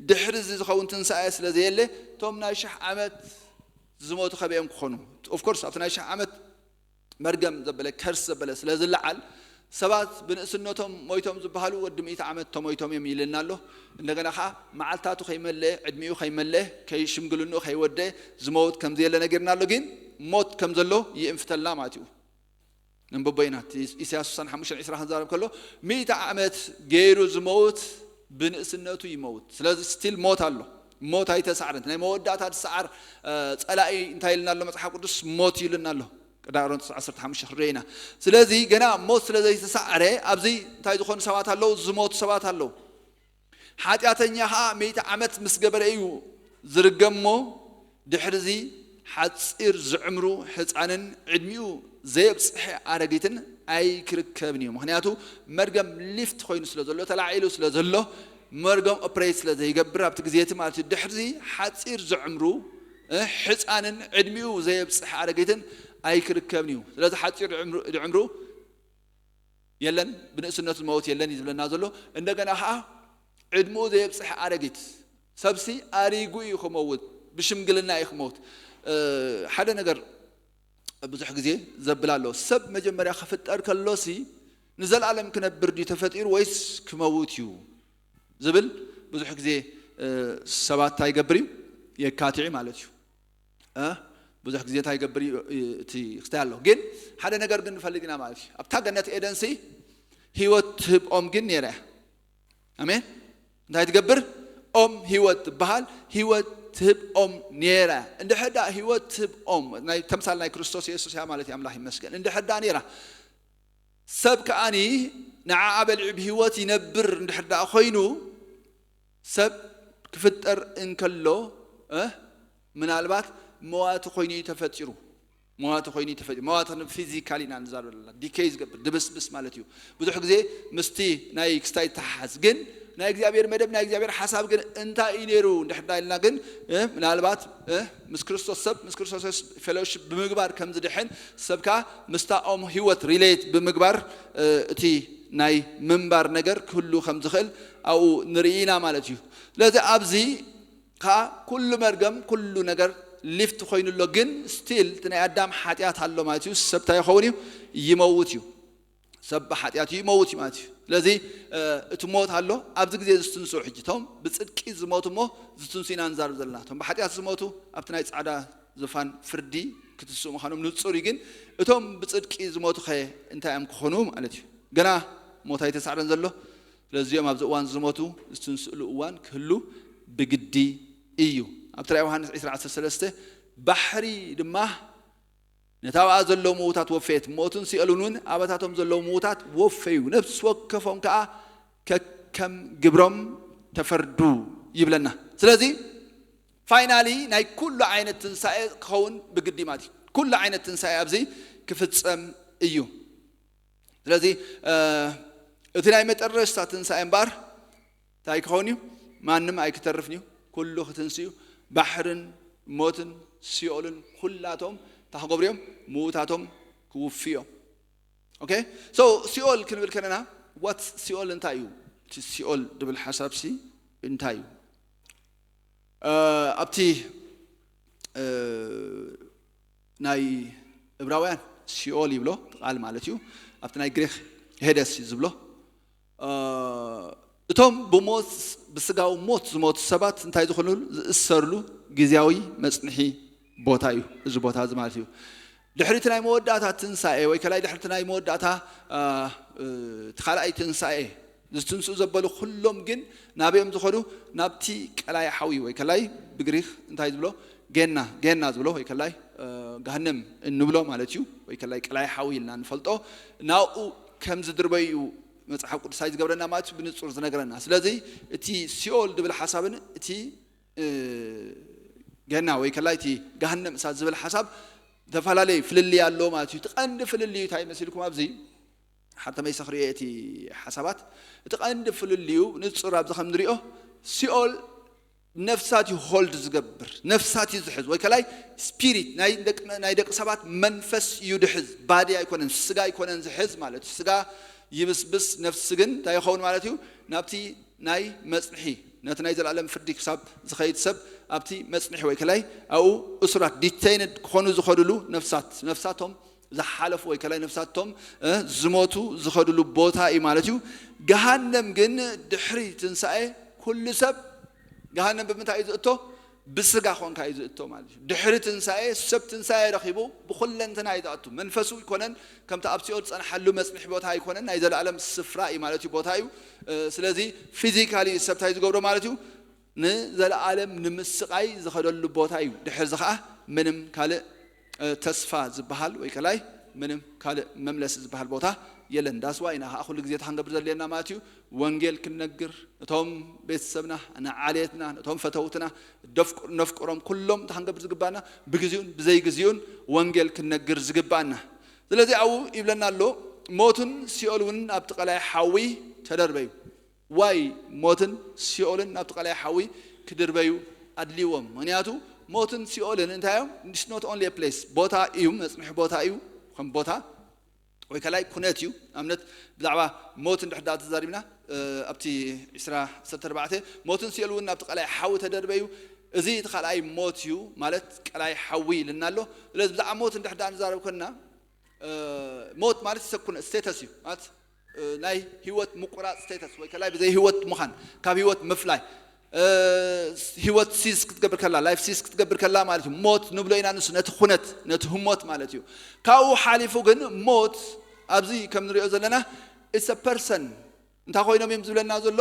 ድሕሪ እዚ ዝኸውን ትንሳኤ ስለ ዘየለ እቶም ናይ ሽሕ ዓመት ዝሞቱ ከበኦም ክኾኑ ኦፍኮርስ ኣብቲ ናይ ሽሕ ዓመት መርገም ዘበለ ከርስ ዘበለ ስለ ዝለዓል ሰባት ብንእስነቶም ሞይቶም ዝበሃሉ ወዲ ሚእቲ ዓመት ተሞይቶም እዮም ይልና ኣሎ። እንደገና ከዓ መዓልታቱ ከይመለአ ዕድሚኡ ከይመለአ ከይሽምግልንኡ ከይወደአ ዝመውት ከም ዘየለ ነጊርና ኣሎ። ግን ሞት ከም ዘሎ ይእንፍተልና ማለት እዩ። ነንበቦ ኢና እቲ ኢሳያስ ስሳን ሓሙሽተን ዕስራ ክንዛረብ ከሎ ሚእቲ ዓመት ገይሩ ዝመውት ብንእስነቱ ይመውት። ስለዚ ስቲል ሞት ኣሎ። ሞት ኣይተሳዕረን። ናይ መወዳእታ ዝሰዓር እ፣ ጸላኢ እንታይ ኢልና ኣሎ መጽሓፍ ቅዱስ? ሞት እዩ ኢልና ኣሎ። ቀዳም ቆሮንቶስ ዓሰርተ ሓሙሽተ ክንሪኦ ኢና። ስለዚ ገና ሞት ስለ ዘይተሳዕረ ኣብዚ እንታይ ዝኾኑ ሰባት ኣለዉ? ዝሞቱ ሰባት ኣለዉ። ሓጢኣተኛ ኸዓ ሚእቲ ዓመት ምስ ገበረ እዩ ዝርገሞ። ድሕርዚ ሓጺር ዝዕምሩ ሕፃንን ዕድሚኡ ዘየብጽሐ ኣረጊትን ኣይክርከብን እዩ። ምኽንያቱ መርገም ሊፍት ኮይኑ ስለ ዘሎ ተላዒሉ ስለ ዘሎ መርገም ኦፕሬት ስለ ዘይገብር ኣብቲ ግዜ እቲ ማለት እዩ ድሕርዚ ሓጺር ዝዕምሩ እ፣ ሕፃንን ዕድሚኡ ዘየብጽሐ ኣረጊትን ኣይክርከብን እዩ። ስለዚ ሓጺር ዝዕምሩ ዝዕምሩ የለን ብንእስነቱ ዝመውት የለን እዩ ዝብለና ዘሎ። እንደገና ኸዓ ዕድሚኡ ዘየብጽሐ ኣረጊት ሰብሲ ኣሪጉ እዩ ክመውት፣ ብሽምግልና እዩ ክመውት። እ፣ ሓደ ነገር ብዙሕ ግዜ ዘብል ኣሎ። ሰብ መጀመርያ ክፍጠር ከሎሲ ንዘለኣለም ክነብር ድዩ ተፈጢሩ ወይስ ክመውት እዩ ዝብል ብዙሕ ግዜ እ፣ ሰባት እንታይ ይገብር እዩ የካትዒ ማለት እዩ። እ፣ ብዙሕ ግዜ እንታይ ይገብር እዩ እ፣ እቲ ክስታይ ኣሎ። ግን ሓደ ነገር ግን ንፈልጥ ኢና ማለት እዩ። ኣብታ ገነት ኤደንሲ ህይወት ትህብ ኦም ግን ነይራ እያ። ኣሜን። እንታይ ትገብር? ኦም ህይወት ትበሃል። ህይወት ትህብ ኦም ነይራ። እንድሕር ደኣ ህይወት ትህብ ኦም ናይ ተምሳል ናይ ክርስቶስ የሱስ እያ ማለት እዩ። ኣምላኽ ይመስገን። እንድሕር ደኣ ነይራ ሰብ ከኣኒ ንዓኣ በሊዑ ብህይወት ይነብር እንድሕር ደኣ ኮይኑ ሰብ ክፍጠር እንከሎ እ፣ ምናልባት መዋቲ ኮይኑ እዩ ተፈጢሩ። መዋቲ ኮይኑ እዩ ተፈጢሩ። መዋቲ ክንብል ፊዚካሊ ኢና ንዛረብ ዘለና። ዲኬይ ዝገብር ድብስብስ ማለት እዩ። ብዙሕ ግዜ ምስቲ ናይ ክስታይ ይተሓሓዝ። ግን ናይ እግዚኣብሔር መደብ ናይ እግዚኣብሔር ሓሳብ ግን እንታይ እዩ ነይሩ እንድሕር ዳ ኢልና ግን እ፣ ምናልባት እ፣ ምስ ክርስቶስ ሰብ ምስ ክርስቶስ ፌሎሺፕ ብምግባር ከም ዝድሕን ሰብካ ምስታ ኦም ህይወት ሪሌት ብምግባር እ፣ እቲ ናይ ምንባር ነገር ክህሉ ከም ዝኽእል ኣብኡ ንርኢ ኢና ማለት እዩ። ስለዚ ኣብዚ ከዓ ኩሉ መርገም ኩሉ ነገር ሊፍት ኮይኑ ኣሎ፣ ግን ስቲል እቲ ናይ ኣዳም ሓጢኣት ኣሎ ማለት እዩ። ሰብ እንታይ ይኸውን እዩ? ይመውት እዩ። ሰብ ብሓጢኣት እዩ ይመውት እዩ ማለት እዩ። ስለዚ እ፣ እቲ ሞት ኣሎ ኣብዚ ግዜ ዝትንስኡ ሕጂ እቶም ብፅድቂ ዝሞቱ እሞ ዝትንሱ ኢና ንዛረብ ዘለና። እቶም ብሓጢኣት ዝሞቱ ኣብቲ ናይ ፃዕዳ ዝፋን ፍርዲ ክትስኡ ምዃኖም ንፁር እዩ። ግን እቶም ብፅድቂ ዝሞቱ ኸ እንታይ እዮም ክኾኑ ማለት እዩ? ገና ሞት ኣይተሳዕረን ዘሎ። ስለዚኦም ኣብዚ እዋን ዝሞቱ ዝትንስእሉ እዋን ክህሉ ብግዲ እዩ። ኣብ ትራይ ዮሃንስ ዕስራ ዓሰርተ ሰለስተ ባሕሪ ድማ ነታ ኣብኣ ዘለዉ ምዉታት ወፈየት። ሞትን ሲኦልን እውን ኣባታቶም ዘለዉ ምዉታት ወፈዩ። ነፍሲ ወከፎም ከኣ ከከም ግብሮም ተፈርዱ ይብለና። ስለዚ ፋይናሊ ናይ ኩሉ ዓይነት ትንሳኤ ክኸውን ብግዲ ማለት እዩ። ኩሉ ዓይነት ትንሳኤ ኣብዚ ክፍጸም እዩ። ስለዚ እ፣ እቲ ናይ መጠረሽታ ትንሳኤ እምበኣር እንታይ ክኸውን እዩ? ማንም ኣይክተርፍን እዩ። ኩሉ ክትንስ እዩ። ባሕርን ሞትን ሲኦልን ኩላቶም እንታይ ክገብሩ እዮም? ምዉታቶም ክውፍዩ እዮም። ኦኬ። ሶ ሲኦል ክንብል ከለና ዋት ሲኦል እንታይ እዩ? እቲ ሲኦል ድብል ሓሳብ ሲ እንታይ እዩ? እ፣ ኣብቲ እ፣ ናይ እብራውያን ሲኦል ይብሎ ቃል ማለት እዩ። ኣብቲ ናይ ግሪክ ሄደስ እዩ ዝብሎ። እ፣ እቶም ብሞት ብስጋዊ ሞት ዝሞቱ ሰባት እንታይ ዝኾኑሉ ዝእሰርሉ ግዜያዊ መጽንሒ ቦታ እዩ እዚ ቦታ እዚ ማለት እዩ። ድሕሪቲ ናይ መወዳእታ ትንሳኤ ወይ ከላይ ድሕሪቲ ናይ መወዳእታ እ፣ እቲ ካልኣይ ትንሳኤ ዝትንስኡ ዘበሉ ኩሎም ግን ናበዮም ዝኸዱ ናብቲ ቀላይ ሓዊ ወይ ከላይ ብግሪክ እንታይ ዝብሎ ጌና ጌና ዝብሎ ወይ ከላይ እ፣ ገሃነም እንብሎ ማለት እዩ። ወይ ከላይ ቀላይ ሓዊ ኢልና ንፈልጦ ናብኡ ከም ዝድርበዩ እዩ መፅሓፍ ቅዱሳዊ ዝገብረና ማለት እዩ ብንፁር ዝነግረና። ስለዚ እቲ ሲኦል ዝብል ሓሳብን እቲ ገና ወይ ከላይ እቲ ገሃነም እሳት ዝብል ሓሳብ ዝተፈላለየ ፍልልይ ኣለዎ ማለት እዩ። እቲ ቀንዲ ፍልልዩ እንታይ መሲልኩም ኣብዚ ሓተመይ ሰኽርዮ እቲ ሓሳባት እቲ ቀንዲ ፍልልዩ ንፁር ኣብዚ ከም ንሪኦ ሲኦል ነፍሳት እዩ ሆልድ ዝገብር፣ ነፍሳት እዩ ዝሕዝ። ወይ ከላይ ስፒሪት ናይ ደቂ ሰባት መንፈስ እዩ ድሕዝ። ባዲ ኣይኮነን፣ ስጋ ኣይኮነን ዝሕዝ ማለት እዩ። ስጋ ይብስብስ፣ ነፍሲ ግን እንታይ ይኸውን ማለት እዩ? ናብቲ ናይ መፅንሒ፣ ነቲ ናይ ዘለኣለም ፍርዲ ክሳብ ዝኸይድ ሰብ ኣብቲ መፅንሒ ወይ ከላይ ኣብኡ እሱራት ዲቴይንድ ክኾኑ ዝኸድሉ ነፍሳት፣ ነፍሳቶም ዝሓለፉ ወይ ከላይ ነፍሳቶም ዝሞቱ ዝኸድሉ ቦታ እዩ ማለት እዩ። ገሃነም ግን ድሕሪ ትንሳኤ ኩሉ ሰብ ገሃነም ብምንታይ እዩ ዝእቶ? ብስጋ ኮንካ እዩ ዝእቶ ማለት እዩ። ድሕሪ ትንሳኤ ሰብ ትንሳኤ ረኺቡ ብኩለንትና እዩ ዝኣቱ። መንፈሱ ኣይኮነን ከምቲ ኣብ ሲኦል ዝፀንሓሉ መፅንሒ ቦታ ኣይኮነን፣ ናይ ዘለኣለም ስፍራ እዩ ማለት እዩ፣ ቦታ እዩ። ስለዚ ፊዚካሊ ሰብ እንታይ ዝገብሮ ማለት እዩ? ንዘለኣለም ንምስቓይ ዝኸደሉ ቦታ እዩ። ድሕርዚ ኸዓ ምንም ካልእ ተስፋ ዝበሃል ወይ ከላይ ምንም ካልእ መምለሲ ዝበሃል ቦታ የለን። ዳስዋ ኢና ከዓ ኩሉ ግዜ ተሓንገብር ዘድልየና ማለት እዩ። ወንጌል ክንነግር፣ ነቶም ቤተሰብና፣ ንዓሌትና፣ ነቶም ፈተውትና፣ ነፍቅሮም ኩሎም ተሓንገብር ዝግባና ብግዜኡን ብዘይግዜኡን ወንጌል ክንነግር ዝግባና። ስለዚ ኣብኡ ይብለና ኣሎ፣ ሞትን ሲኦል እውን ኣብቲ ቀላይ ሓዊ ተደርበዩ። ዋይ ሞትን ሲኦልን ናብቲ ቀላይ ሓዊ ክድርበዩ ኣድልዎም? ምክንያቱ ሞትን ሲኦልን እንታይ እዮም? It's not only a place፣ ቦታ እዩ፣ መፅንሒ ቦታ እዩ፣ ከም ቦታ ወይ ከላይ ኩነት እዩ። ኣብነት ብዛዕባ ሞት እንድሕር ዳ ተዛሪብና ኣብቲ ዕስራ ዓሰርተ ኣርባዕተ ሞትን ሲኦል እውን ናብቲ ቀላይ ሓዊ ተደርበዩ። እዚ እቲ ካልኣይ ሞት እዩ ማለት ቀላይ ሓዊ ኢልና ኣሎ። ስለዚ ብዛዕባ ሞት እንድሕር ዳ ንዛረብ ኮንና ሞት ማለት ሰኩነ ስቴተስ እዩ ማለት ናይ ህይወት ምቁራፅ ስቴተስ ወይ ከላይ ብዘይ ህይወት ምዃን፣ ካብ ህይወት ምፍላይ፣ ህይወት ሲዝ ክትገብር ከላ፣ ላይፍ ሲዝ ክትገብር ከላ ማለት እዩ። ሞት ንብሎ ኢና ንሱ ነቲ ኩነት፣ ነቲ ህሞት ማለት እዩ። ካብኡ ሓሊፉ ግን ሞት ኣብዚ ከም ንሪኦ ዘለና it's a person እንታይ ኮይኖም እዮም ዝብለና ዘሎ?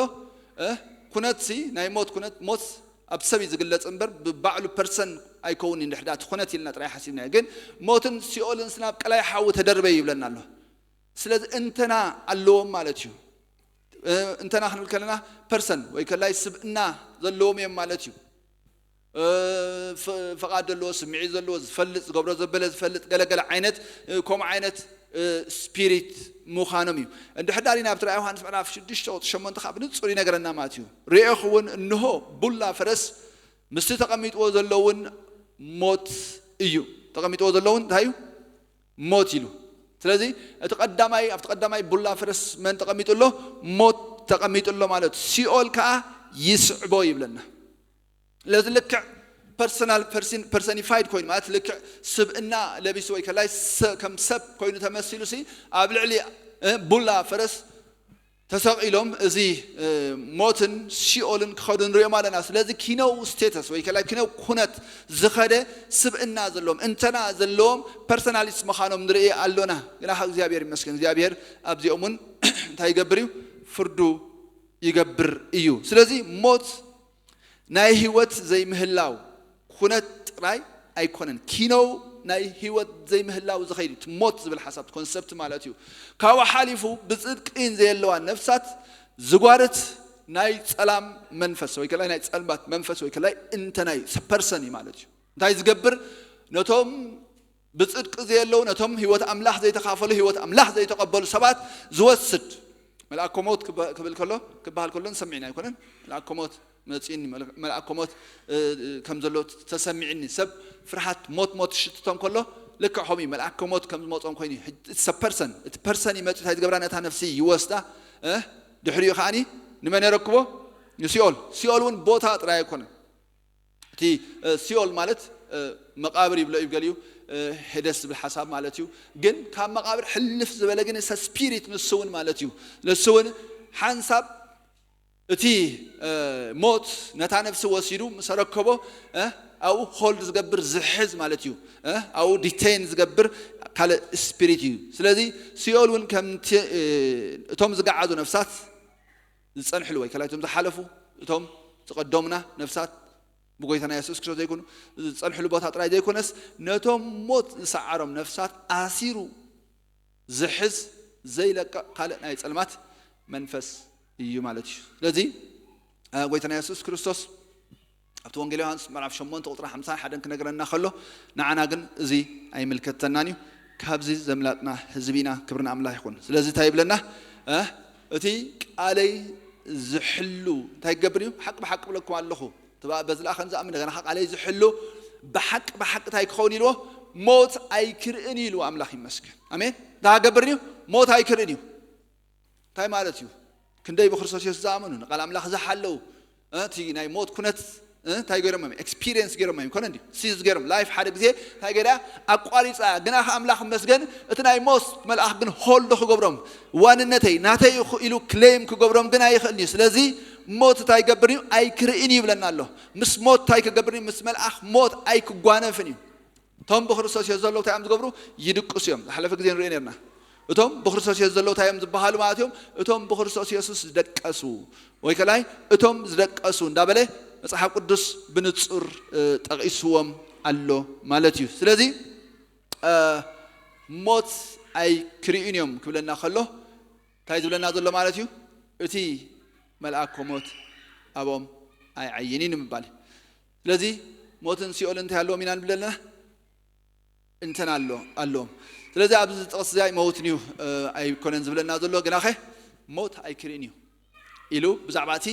ኩነትሲ ናይ ሞት ኩነት፣ ሞት ኣብ ሰብ እዩ ዝግለፅ እምበር ብባዕሉ ፐርሰን ኣይከውን እዩ። እንድሕዳ እቲ ኩነት ኢልና ጥራይ ሓሲብና ግን ሞትን ሲኦልን ናብ ቀላይ ሓዊ ተደርበ ይብለና ኣሎ። ስለዚ እንተና ኣለዎም ማለት እዩ። እንተና ክንብል ከለና ፐርሰን ወይ ከላይ ስብእና ዘለዎም እዮም ማለት እዩ። ፈቓድ ዘለዎ፣ ስምዒት ዘለዎ፣ ዝፈልጥ፣ ዝገብሮ ዘበለ ዝፈልጥ ገለገለ ዓይነት ከምኡ ዓይነት ስፒሪት ምዃኖም እዩ። እንድሕር ዳሪና ኣብቲ ራእይ ዮሃንስ ምዕራፍ ሽዱሽተ ቁፅሪ ሸሞንተ ከዓ ብንፁር ይነገረና ማለት እዩ። ርኤኹ እውን እንሆ ቡላ ፈረስ ምስቲ ተቐሚጥዎ ዘለውን ሞት እዩ። ተቐሚጥዎ ዘለውን እንታይ እዩ? ሞት ኢሉ። ስለዚ እቲ ቀዳማይ ኣብቲ ቀዳማይ ቡላ ፈረስ መን ተቐሚጡ ኣሎ? ሞት ተቐሚጡ ኣሎ ማለት እዩ። ሲኦል ከዓ ይስዕቦ ይብለና። ስለዚ ልክዕ ፐርሰናል ፐርሲን- ፐርሰኒፋይድ ኮይኑ ማለት ልክዕ ስብእና ለቢሱ ወይ ከላይ ሰ- ከም ሰብ ኮይኑ ተመሲሉ ሲ ኣብ ልዕሊ እ፣ ቡላ ፈረስ ተሰቒሎም እዚ እ፣ ሞትን ሲኦልን ክኸዱ ንሪኦም ኣለና። ስለዚ ኪነው ስቴተስ ወይ ከላይ ኪነው ኩነት ዝኸደ ስብእና ዘለዎም እንተና ዘለዎም ፐርሰናሊስት ምዃኖም ንርኢ ኣሎና። ግና ካብ እግዚኣብሔር ይመስገን እግዚኣብሔር ኣብዚኦም እውን እንታይ ይገብር እዩ? ፍርዱ ይገብር እዩ። ስለዚ ሞት ናይ ህይወት ዘይምህላው ኩነት ጥራይ ኣይኮነን። ኪነው ናይ ህይወት ዘይምህላው ዝኸይድ እዩ። እቲ ሞት ዝብል ሓሳብ ኮንሰፕት ማለት እዩ። ካብኡ ሓሊፉ ብፅድቂ ዘየለዋ ነፍሳት ዝጓርት ናይ ፀላም መንፈስ ወይ ከላይ ናይ ፀልማት መንፈስ ወይ ከላይ እንተናይ ፐርሰን እዩ ማለት እዩ። እንታይ ዝገብር? ነቶም ብፅድቂ ዘየለዉ ነቶም ህይወት ኣምላኽ ዘይተኻፈሉ ህይወት ኣምላኽ ዘይተቐበሉ ሰባት ዝወስድ መልኣኮ ሞት ክበ- ክብል ከሎ ክበሃል ከሎ ንሰሚዕና ኣይኮነን። መልኣኮ ሞት መፂኒ መል- መልኣኮ ሞት እ፣ ከም ዘሎ ተሰሚዕኒ። ሰብ ፍርሃት ሞት ሞት ሽትቶም ከሎ ልክዕ ከምኡ እዩ። መልኣኮ ሞት ከም ዝመፆም ኮይኑ ሰብ ፐርሰን እቲ ፐርሰን ይመፅ እንታይ ዝገብራ ነታ ነፍሲ ይወስዳ እ፣ ድሕሪኡ ከዓኒ ንመን የረክቦ? ንሲኦል። ሲኦል እውን ቦታ ጥራይ ኣይኮነን። እቲ እ፣ ሲኦል ማለት እ፣ መቃብር ይብሎ እዩ ገሊኡ እ፣ ሄደስ ዝብል ሓሳብ ማለት እዩ። ግን ካብ መቃብር ሕልፍ ዝበለ ግን ሰ ስፒሪት ንሱ እውን ማለት እዩ። ንሱ እውን ሓንሳብ እቲ እ፣ ሞት ነታ ነፍሲ ወሲዱ ምስ ኣረከቦ እ፣ ኣብኡ ሆልድ ዝገብር ዝሕዝ ማለት እዩ። እ፣ ኣብኡ ዲቴይን ዝገብር ካልእ ስፒሪት እዩ። ስለዚ ሲኦል እውን ከምቲ እ፣ እቶም ዝገዓዙ ነፍሳት ዝፀንሕሉ ወይ ከላይ እቶም ዝሓለፉ እቶም ዝቐደሙና ነፍሳት ብጎይታና የሱስ ክርስቶስ ዘይኮኑ ዝፀንሕሉ ቦታ ጥራይ ዘይኮነስ ነቶም ሞት ዝሰዓሮም ነፍሳት ኣሲሩ ዝሕዝ ዘይለቀቕ ካልእ ናይ ፀልማት መንፈስ እዩ ማለት እዩ። ስለዚ እ፣ ጎይታና የሱስ ክርስቶስ ኣብቲ ወንጌል ዮሃንስ ምዕራፍ ሸሞንተ ቁፅሪ ሓምሳን ሓደን ክነግረና ከሎ፣ ንዓና ግን እዚ ኣይምልከተናን እዩ። ካብዚ ዘምላጥና ህዝቢ ኢና። ክብሪ ንኣምላኽ ይኹን። ስለዚ እንታይ ይብለና? እ፣ እቲ ቃለይ ዝሕሉ እንታይ ክገብር እዩ? ሓቂ ብሓቂ ብለኩም ኣለኹ፣ እቲ ብኣ-፣ በዚ ለኣኸን ዝኣምን፣ እንደገና ቃለይ ዝሕሉ ብሓቂ ብሓቂ እንታይ ክኸውን ኢልዎ? ሞት ኣይክርእን እዩ ኢልዎ። ኣምላኽ ይመስገን። ኣሜን። እንታይ ክገብር እዩ? ሞት ኣይክርእን እዩ። እንታይ ማለት እዩ? ክንደይ ብክርስቶስ የሱስ ዝኣመኑ፣ ንቃል ኣምላኽ ዝሓለዉ፣ እ፣ እቲ ናይ ሞት ኩነት፣ እ፣ እንታይ ገይሮም እዮም? ኤክስፒሪየንስ ገይሮም እዮም። ኮነ እንዲ ሲዝ ገይሮም። ላይፍ ሓደ ግዜ እንታይ ገይራ? ኣቋሪፃ። ግና ከ ኣምላኽ መስገን፣ እቲ ናይ ሞት መልኣኽ ግን ሆልዶ ክገብሮም፣ ዋንነተይ፣ ናተይ ኢኹ ኢሉ ክሌም ክገብሮም ግን ኣይኽእልን እዩ። ስለዚ ሞት እንታይ ይገብር እዩ? ኣይክርእን እዩ ይብለና ኣሎ። ምስ ሞት እንታይ ክገብር እዩ? ምስ መልኣኽ ሞት ኣይክጓነፍን እዩ። እቶም ብክርስቶስ የሱ ዘለዉ እንታይ እዮም ዝገብሩ? ይድቅሱ እዮም። ዝሓለፈ ግዜ ንሪኦ ነርና። እቶም ብክርስቶስ የሱ ዘለዉ እንታይ እዮም ዝበሃሉ ማለት እዮም? እቶም ብክርስቶስ የሱስ ዝደቀሱ፣ ወይ ከላይ እቶም ዝደቀሱ እንዳበለ መጽሓፍ ቅዱስ ብንጹር፣ እ፣ ጠቒስዎም ኣሎ ማለት እዩ። ስለዚ፣ እ፣ ሞት ኣይክርእዩን እዮም ክብለና ከሎ እንታይ ዝብለና ዘሎ ማለት እዩ? እቲ መልኣክ ሞት ኣብኦም ኣይዓይን እዩ ንምባል። ስለዚ ሞትን ሲኦልን እንታይ ኣለዎም ኢና ንብል ኣለና? እንተን ኣሎ፣ ኣለዎም። ስለዚ ኣብዚ ጥቕስ እዚ ኣይመውትን እዩ፣ እ፣ ኣይኮነን ዝብለና ዘሎ፣ ግናኸ ሞት ኣይክርእን እዩ ኢሉ ብዛዕባ እቲ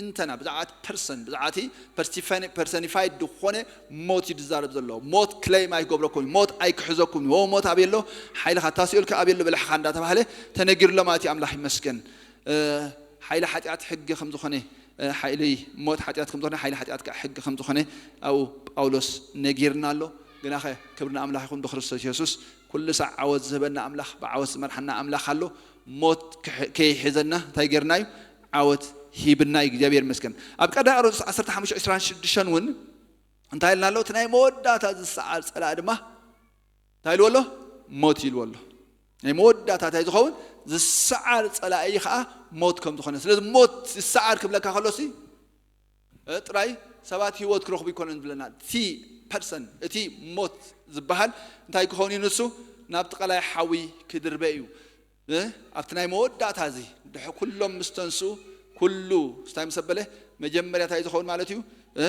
እንተና፣ ብዛዕባ እቲ ፐርሰን፣ ብዛዕባ እቲ ፐርሲፋኒ-፣ ፐርሰኒፋይድ ዝኾነ ሞት እዩ ዝዛረብ ዘሎ። ሞት ክሌም ኣይገብረኩም እዩ፣ ሞት ኣይክሕዘኩም እዩ። ዎ ሞት ኣበይ ኣሎ? ሓይልኻ፣ እታ ሲኦል ከ ኣበይ ኣሎ? ብልሕኻ እንዳተባህለ ተነጊሩ ኣሎ ማለት እዩ። ኣምላኽ ይመስገን። እ፣ ሓይሊ ሓጢኣት ሕጊ ከም ዝኾነ፣ እ፣ ሓይሊ ሞት ሓጢኣት ከም ዝኾነ፣ ሓይሊ ሓጢኣት ከዓ ሕጊ ከም ዝኾነ ኣብኡ ጳውሎስ ነጊርና ኣሎ። ግናኸ ክብሪ ንኣምላኽ ይኹን፣ ብክርስቶስ የሱስ ኩሉ ሳዕ ዓወት ዝህበና ኣምላኽ፣ ብዓወት ዝመርሓና ኣምላኽ ኣሎ። ሞት ክሕ-፣ ከይሕዘና እንታይ ጌርና እዩ? ዓወት ሂብና እዩ። እግዚኣብሔር ይመስገን። ኣብ ቀዳማይ ቆሮንቶስ ዓሰርተ ሓሙሽተ ዕስራን ሽዱሽተን እውን እንታይ ኢልና ኣሎ? እቲ ናይ መወዳእታ ዝሰዓር ጸላኢ ድማ እንታይ ኢልዎ ኣሎ? ሞት ኢልዎ ኣሎ። ናይ መወዳእታ እንታይ ዝኸውን? ዝሰዓር ጸላኢ ከዓ ሞት ከም ዝኾነ። ስለዚ ሞት ይሰዓር ክብለካ ከሎሲ፣ እ፣ ጥራይ ሰባት ህይወት ክረኽቡ ይኮነን ዝብለና። እቲ ፐርሰን፣ እቲ ሞት ዝበሃል እንታይ ክኸውን እዩ? ንሱ ናብቲ ቀላይ ሓዊ ክድርበ እዩ። እ፣ ኣብቲ ናይ መወዳእታ እዚ፣ ድሕሪ ኩሎም ምስ ተንስኡ፣ ኩሉ እንታይ ምስ ኣበለ፣ መጀመርያ እንታይ ዝኸውን ማለት እዩ? እ፣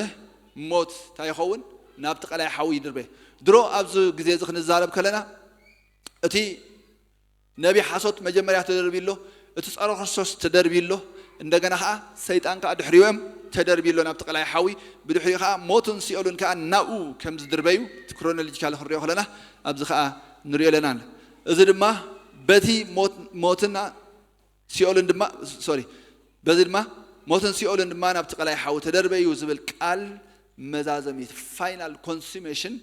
ሞት እንታይ ይኸውን? ናብቲ ቀላይ ሓዊ ይድርበ። ድሮ ኣብዚ ግዜ እዚ ክንዛረብ ከለና፣ እቲ ነቢ ሓሶት መጀመርያ ተደርብዩ ኣሎ፣ እቲ ጸረ ክርስቶስ ተደርብዩ ኣሎ፣ እንደገና ኸዓ ሰይጣን ከኣ ድሕሪኡ እዮም ተደርብዩ ኣሎ ናብቲ ቀላይ ሓዊ። ብድሕሪኡ ኸዓ ሞትን ሲኦልን ከኣ ናብኡ ከም ዝድርበዩ፣ እቲ ክሮኖሎጂካሊ ክንሪኦ ከለና ኣብዚ ኸኣ ንሪኦ ኣለና። እዚ ድማ በቲ ሞት-፣ ሞትና ሲኦልን ድማ፣ ሶሪ፣ በዚ ድማ ሞትን ሲኦልን ድማ ናብቲ ቀላይ ሓዊ ተደርበዩ ዝብል ቃል መዛዘሚ፣ ፋይናል ኮንሱሜሽን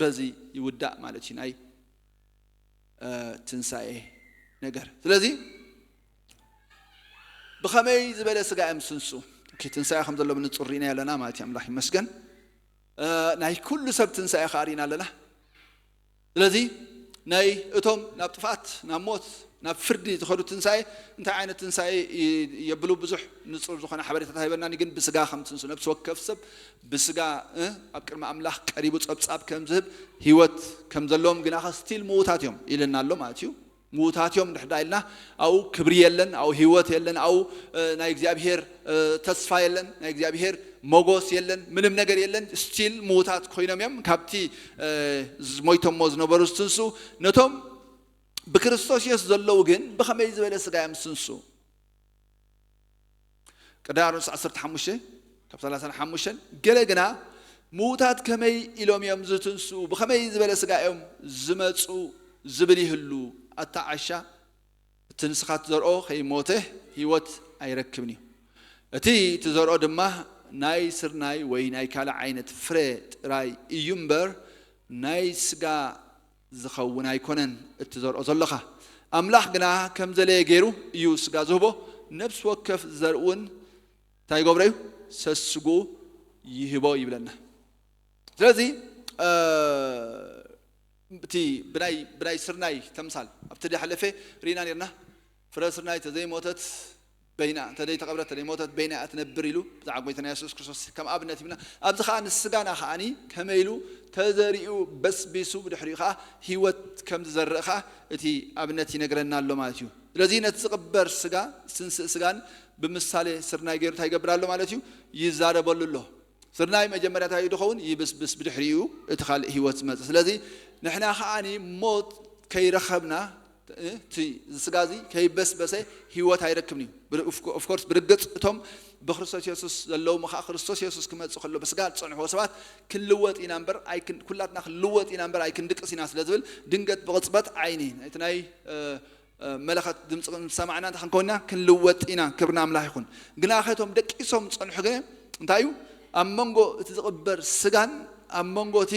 በዚ ይውዳእ ማለት እዩ። ናይ እ፣ ትንሳኤ ነገር። ስለዚ ብኸመይ ዝበለ ስጋ እዮም ዝትንስኡ? ኦኬ፣ ትንሳኤ ከም ዘሎ ብንጹር ርኢና ኣለና ማለት እዩ። ኣምላኽ ይመስገን። እ፣ ናይ ኩሉ ሰብ ትንሳኤ ከኣ ርኢና ኣለና። ስለዚ ናይ እቶም ናብ ጥፍኣት፣ ናብ ሞት፣ ናብ ፍርዲ ዝኸዱ ትንሳኤ እንታይ ዓይነት ትንሳኤ ይ-፣ የብሉ ብዙሕ ንጹር ዝኾነ ሓበሬታታት ኣይበናን፣ ግን ብስጋ ከም ትንሱ፣ ነፍሲ ወከፍ ሰብ ብስጋ፣ እ፣ ኣብ ቅድሚ ኣምላኽ ቀሪቡ ጸብጻብ ከም ዝህብ፣ ህይወት ከም ዘለዎም፣ ግናኸ ስቲል ምዉታት እዮም ኢልና ኣሎ ማለት እዩ። ምዉታት እዮም እንድሕር ዳ ኢልና፣ ኣብኡ ክብሪ የለን፣ ኣብኡ ህይወት የለን፣ ኣብኡ፣ እ፣ ናይ እግዚኣብሔር፣ እ፣ ተስፋ የለን፣ ናይ እግዚኣብሔር ሞጎስ የለን፣ ምንም ነገር የለን። ስቲል ምዉታት ኮይኖም እዮም። ካብቲ፣ እ፣ ዝ-፣ ሞይቶሞ ዝነበሩ ዝትንሱ፣ ነቶም ብክርስቶስ የሱስ ዘለዉ ግን ብኸመይ ዝበለ ስጋ እዮም ዝትንሱ? ቀዳማይ ቆሮንቶስ ዓሰርተ ሓሙሽተ ካብ ሰላሳን ሓሙሽተን፣ ገለ ግና ምዉታት ከመይ ኢሎም እዮም ዝትንስኡ? ብኸመይ ዝበለ ስጋ እዮም ዝመጹ? ዝብል ይህሉ። ኣታ ዓሻ፣ እቲ ንስኻ ትዘርኦ ከይሞተ ህይወት ኣይረክብን እዩ። እቲ ትዘርኦ ድማ ናይ ስርናይ ወይ ናይ ካልእ ዓይነት ፍረ ጥራይ እዩ እምበር፣ ናይ ስጋ ዝኸውን ኣይኮነን እትዘርኦ ዘሎኻ። ኣምላኽ ግና ከም ዘለየ ገይሩ እዩ ስጋ ዝህቦ፣ ነፍሲ ወከፍ ዘርእውን እንታይ ይገብሮ እዩ? ሰስጉ ይህቦ ይብለና። ስለዚ፣ እ፣ እቲ ብናይ፣ ብናይ ስርናይ ተምሳል ኣብቲ ዝሓለፈ ርኢና ነርና። ፍረ ስርናይ ተዘይሞተት በይና ተደይ ተቐብረት ተደይ ሞተት በይና እያ ትነብር ኢሉ ብዛዕባ ጎይታና የሱስ ክርስቶስ ከም ኣብነት ይብና። ኣብዚ ከዓ ንስጋና ከዓኒ ከመይ ኢሉ ተዘሪኡ በስቢሱ ብድሕሪኡ ከዓ ህይወት ከም ዝዘርእ ከዓ እቲ ኣብነት ይነግረና ኣሎ ማለት እዩ። ስለዚ ነቲ ዝቕበር ስጋ ትንስእ ስጋን ብምሳሌ ስርናይ ገይሩ እንታይ ይገብር ኣሎ ማለት እዩ? ይዛረበሉ ኣሎ። ስርናይ መጀመርያ እንታይ እዩ ዝኸውን? ይብስብስ፣ ብድሕሪኡ እቲ ካልእ ህይወት ዝመጽእ። ስለዚ ንሕና ከዓኒ ሞት ከይረኸብና እቲ ስጋ እዚ ከይበስበሰ ህይወት ኣይረክብን እዩ። ኦፍኮርስ ብርግፅ እቶም ብክርስቶስ የሱስ ዘለዉ ከዓ ክርስቶስ የሱስ ክመፅእ ከሎ ብስጋ ዝፀንሕዎ ሰባት ክንልወጥ ኢና እምበር ኣይክን- ኩላትና ክንልወጥ ኢና እምበር ኣይክንድቅስ ኢና ስለ ዝብል ድንገት ብቕፅበት ዓይኒ እቲ ናይ መለኸት ድምፂ ሰማዕና እንተ ክንከውንና ክንልወጥ ኢና። ክብርና ኣምላኽ ይኹን። ግና ከቶም ደቂሶም ዝፀንሑ ግን እንታይ እዩ? ኣብ መንጎ እቲ ዝቕበር ስጋን ኣብ መንጎ እቲ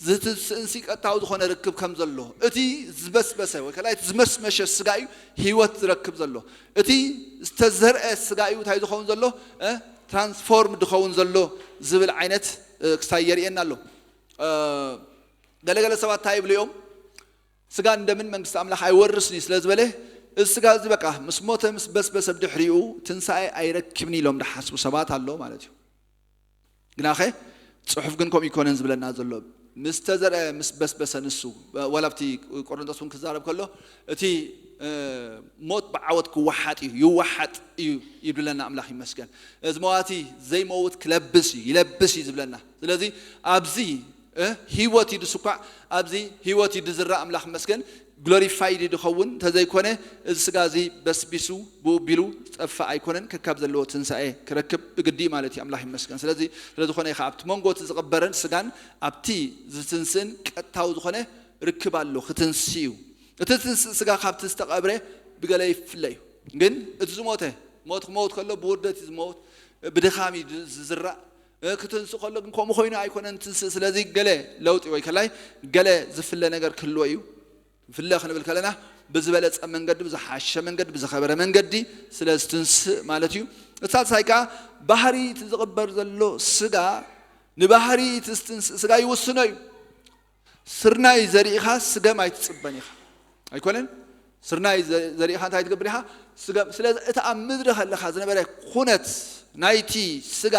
ዝትስእንሲ ቀጥታዊ ዝኾነ ርክብ ከም ዘሎ፣ እቲ ዝበስበሰ ወይ ከላይ እቲ ዝመስመሸ ስጋ እዩ ህይወት ዝረክብ ዘሎ። እቲ ዝተዘርአ ስጋ እዩ እንታይ ዝኸውን ዘሎ? ትራንስፎርም ዝኸውን ዘሎ ዝብል ዓይነት ክስታይ የርእየና ኣሎ። ገለገለ ሰባት እንታይ ይብሉ እዮም? ስጋን ደምን መንግስቲ ኣምላኽ ኣይወርስን እዩ ስለ ዝበለ፣ እዚ ስጋ እዚ በቃ ምስ ሞተ ምስ በስበሰ ብድሕሪኡ ትንሳኤ ኣይረክብን ኢሎም ዝሓስቡ ሰባት ኣሎ ማለት እዩ። ግናኸ ፅሑፍ ግን ከምኡ ይኮነን ዝብለና ዘሎ። ምስ ተዘርአ ምስ በስበሰ ንሱ፣ ዋላ ኣብቲ ቆሮንቶስ እውን ክዛረብ ከሎ እቲ ሞት ብዓወት ክወሓጥ እዩ፣ ይወሓጥ እዩ ይብለና ኣምላኽ ይመስገን። እዚ መዋቲ ዘይመውት ክለብስ እዩ፣ ይለብስ እዩ ዝብለና። ስለዚ ኣብዚ ህይወት እዩ ድስኳዕ፣ ኣብዚ ህይወት እዩ ድዝራእ ኣምላኽ ይመስገን። ግሎሪፋይድ ድኸውን እንተዘይኮነ እዚ ስጋ እዚ በስቢሱ ብኡ ቢሉ ዝጠፍእ ኣይኮነን። ከካብ ዘለዎ ትንሳኤ ክረክብ ብግዲ ማለት እዩ። ኣምላኽ ይመስገን። ስለዚ ስለዝኾነ ኢኻ ኣብቲ መንጎ እቲ ዝቕበርን ስጋን ኣብቲ ዝትንስእን ቀጥታዊ ዝኾነ ርክብ ኣሎ። ክትንስእ እዩ። እቲ ትንስእ ስጋ ካብቲ ዝተቐብረ ብገለ ይፍለ እዩ። ግን እቲ ዝሞተ ሞት ክመውት ከሎ ብውርደት እዩ ዝመውት፣ ብድኻም እዩ ዝዝራእ። ክትንስእ ከሎ ግን ከምኡ ኮይኑ ኣይኮነን ትንስእ። ስለዚ ገለ ለውጢ ወይ ከላይ ገለ ዝፍለ ነገር ክህልዎ እዩ። ፍለ ክንብል ከለና ብዝበለፀ መንገዲ፣ ብዝሓሸ መንገዲ፣ ብዝኸበረ መንገዲ ስለ ዝትንስእ ማለት እዩ። እቲ ሳልሳይ ከዓ ባህሪ እቲ ዝቕበር ዘሎ ስጋ ንባህሪ እቲ ዝትንስእ ስጋ ይውስኖ እዩ። ስርናይ ዘሪእኻ ስገም ኣይትፅበን ኢኻ። ኣይኮነን? ስርናይ ዘ- ዘሪእኻ እንታይ ትገብር ኢኻ? ስገም። ስለዚ እቲ ኣብ ምድሪ ከለኻ ዝነበረ ኩነት ናይቲ ስጋ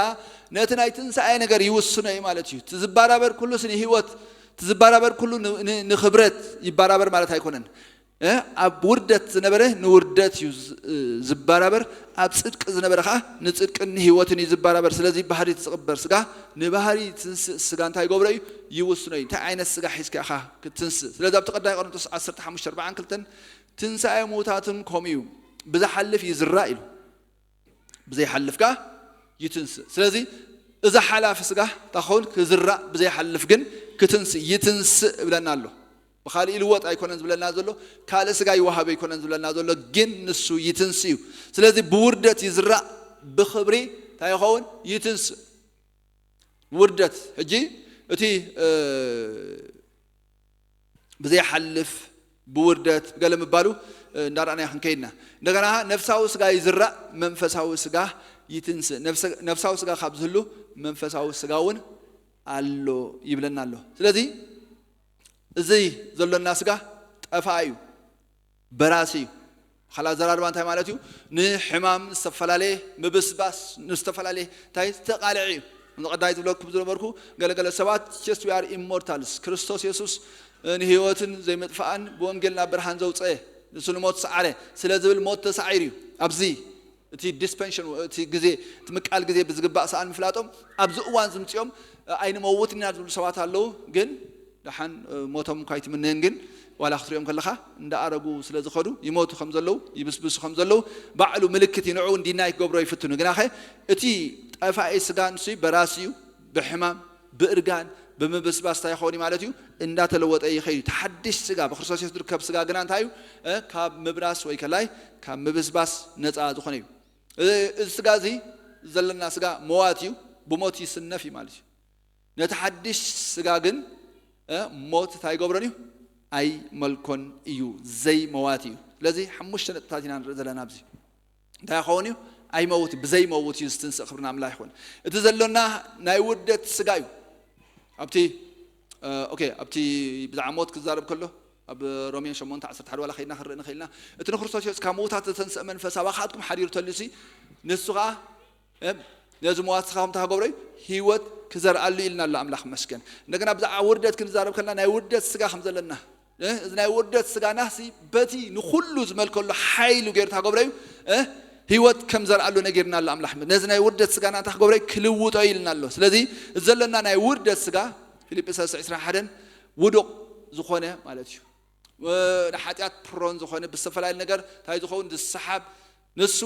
ነቲ ናይ ትንሳኤ ነገር ይውስኖ እዩ ማለት እዩ። እቲ ዝባራበር ኩሉ ስኒ ህይወት፣ እቲ ዝባራበር ኩሉ ን- ን- ንኽብረት ይባራበር ማለት ኣይኮነን። ኣብ ውርደት ዝነበረ ንውርደት እዩ ዝባራበር፣ ኣብ ፅድቂ ዝነበረ ከዓ ንፅድቅን ንህይወትን እዩ ዝባራበር። ስለዚ ባህሪ እቲ ዝቕበር ስጋ ንባህሪ ትንስእ ስጋ እንታይ ይገብሮ እዩ? ይውስኖ እዩ። እንታይ ዓይነት ስጋ ሒዝካ ኢኻ ክትትንስእ? ስለዚ ኣብቲ ቀዳይ ቆሮንቶስ ዓሰርተ ሓሙሽተ ኣርባዓን ክልተን ትንሳኤ ምውታትን ከምኡ እዩ፣ ብዝሓልፍ ይዝራእ ኢሉ። ብዘይሓልፍ ከኣ ይትንስእ። ስለዚ እዚ ሓላፊ ስጋ እንታይ ክኸውን? ክዝራእ፣ ብዘይሓልፍ ግን ክትንስእ፣ ይትንስእ እብለና ኣሎ። ብኻልእ ይልወጥ ኣይኮነን ዝብለና ዘሎ፣ ካልእ ስጋ ይወሃብ ኣይኮነን ዝብለና ዘሎ፣ ግን ንሱ ይትንስእ እዩ። ስለዚ ብውርደት ይዝራእ፣ ብኽብሪ እንታይ ይኸውን? ይትንስእ። ውርደት ሕጂ እቲ ብዘይሓልፍ ብውርደት ገለ ምባሉ እንዳረኣና ክንከይድና፣ እንደገና ነፍሳዊ ስጋ ይዝራእ፣ መንፈሳዊ ስጋ ይትንስእ። ነፍሳዊ ስጋ ካብ ዝህሉ መንፈሳዊ ስጋ እውን ኣሎ ይብለና ኣሎ። ስለዚ እዚ ዘሎና ስጋ ጠፋ እዩ፣ በራሲ እዩ። ካል ኣዘራርባ እንታይ ማለት እዩ? ንሕማም ዝተፈላለየ ምብስባስ ንዝተፈላለየ እንታይ ዝተቃልዐ እዩ። ንቐዳይ ዝብለኩም ዝነበርኩ ገለገለ ሰባት just we are immortals፣ ክርስቶስ የሱስ ንህይወትን ዘይምጥፋእን ብወንጌል ናብ ብርሃን ዘውፀአ ንሱ ንሞት ሰዓረ ስለ ዝብል ሞት ተሳዒሩ እዩ። ኣብዚ እቲ ዲስፐንሽን እቲ ግዜ እቲ ምቃል ግዜ ብዝግባእ ሰኣን ምፍላጦም ኣብዚ እዋን ዝምፅኦም ኣይንመውትን ኢና ዝብሉ ሰባት ኣለዉ። ግን ደሓን ሞቶም እኳ ኣይትምነየን፣ ግን ዋላ ክትሪኦም ከለኻ እንዳኣረጉ ስለ ዝኸዱ ይሞቱ ከም ዘለዉ ይብስብሱ ከም ዘለዉ ባዕሉ ምልክት እዩ። ንዕኡ እንዲናይ ክገብሮ ይፍትኑ። ግናኸ እቲ ጠፋኢ ስጋ ንሱ በራሲ እዩ፣ ብሕማም ብእርጋን ብምብስባስ እንታይ ይኸውን ማለት እዩ? እንዳተለወጠ ይኸይድ እዩ። እቲ ሓድሽ ስጋ ብክርስቶስ የሱስ ዝርከብ ስጋ ግና እንታይ እዩ? ካብ ምብራስ ወይ ከላይ ካብ ምብስባስ ነፃ ዝኾነ እዩ። እዚ ስጋ እዚ ዘለና ስጋ መዋት እዩ፣ ብሞት ይስነፍ እዩ ማለት እዩ። ነቲ ሓድሽ ስጋ ግን ሞት እንታይ ይገብሮን እዩ? ኣይመልኮን እዩ፣ ዘይመዋት እዩ። ስለዚ ሓሙሽተ ነጥብታት ኢና ንርኢ ዘለና ኣብዚ። እንታይ ይኸውን እዩ? ኣይመውት፣ ብዘይመውት እዩ ዝትንስእ። ክብርና ኣምላኽ ይኹን። እቲ ዘሎና ናይ ውርደት ስጋ እዩ። ኣብቲ ኦኬ፣ ኣብቲ ብዛዕባ ሞት ክዛረብ ከሎ ኣብ ሮሜ ሸሞንተ ዓሰርተ ሓደ ዋላ ከይድና ክንርኢ ንኽእል ኢና። እቲ ንክርስቶስ የሱስ ካብ ምዉታት ዝተንስአ መንፈስ ኣባኻትኩም ሓዲሩ ተልዩሲ፣ ንሱ ኸዓ፣ እ፣ ነዚ ምዋት ስጋ ከምታ ክገብሮ እዩ፣ ህይወት ክዘርኣሉ ኢልና ኣሎ። ኣምላኽ መስገን። እንደገና ብዛዕባ ውርደት ክንዛረብ ከለና ናይ ውርደት ስጋ ከም ዘለና፣ እ፣ እዚ ናይ ውርደት ስጋና ሲ በቲ ንኹሉ ዝመልከሉ ሓይሉ ገይሩ ታገብሮ እዩ፣ እ፣ ህይወት ከም ዘርኣሉ ነጊርና ኣሎ። ኣምላኽ ነዚ ናይ ውርደት ስጋና እንታይ ክገብሮ እዩ? ክልውጦ እዩ ኢልና ኣሎ። ስለዚ እዚ ዘለና ናይ ውርደት ስጋ ፊልጵስዩስ ዕስራን ሓደን ውዱቕ ዝኾነ ማለት እዩ። እ፣ ንሓጢኣት ፕሮን ዝኾነ ብዝተፈላለየ ነገር እንታይ ዝኸውን ዝሰሓብ ንሱ፣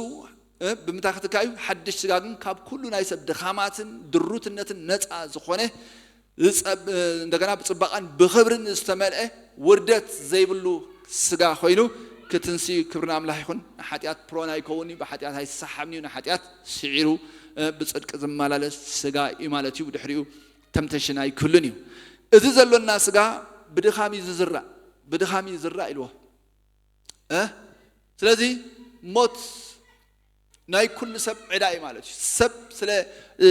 እ፣ ብምንታይ ክትካ እዩ? ሓድሽ ስጋ ግን ካብ ኩሉ ናይ ሰብ ድኻማትን ድሩትነትን ነፃ ዝኾነ ዝጸብ-፣ እ፣ እንደገና ብጽባቐን ብኽብርን ዝተመልአ ውርደት ዘይብሉ ስጋ ኮይኑ ክትንስዩ ክብሪ ንኣምላኽ ይኹን። ንሓጢኣት ፕሮን ኣይከውን እዩ፣ ብሓጢኣት ኣይሰሓብን እዩ፣ ንሓጢኣት ስዒሩ፣ እ፣ ብጽድቂ ዝመላለስ ስጋ እዩ ማለት እዩ። ብድሕሪኡ ተምተሽን ኣይክህሉን እዩ። እዚ ዘሎና ስጋ ብድኻም እዩ ዝዝራእ፣ ብድኻም እዩ ዝዝራእ ኢልዎ። እ? ስለዚ ሞት ናይ ኩሉ ሰብ ዕዳ እዩ ማለት እዩ። ሰብ ስለ፣ እ፣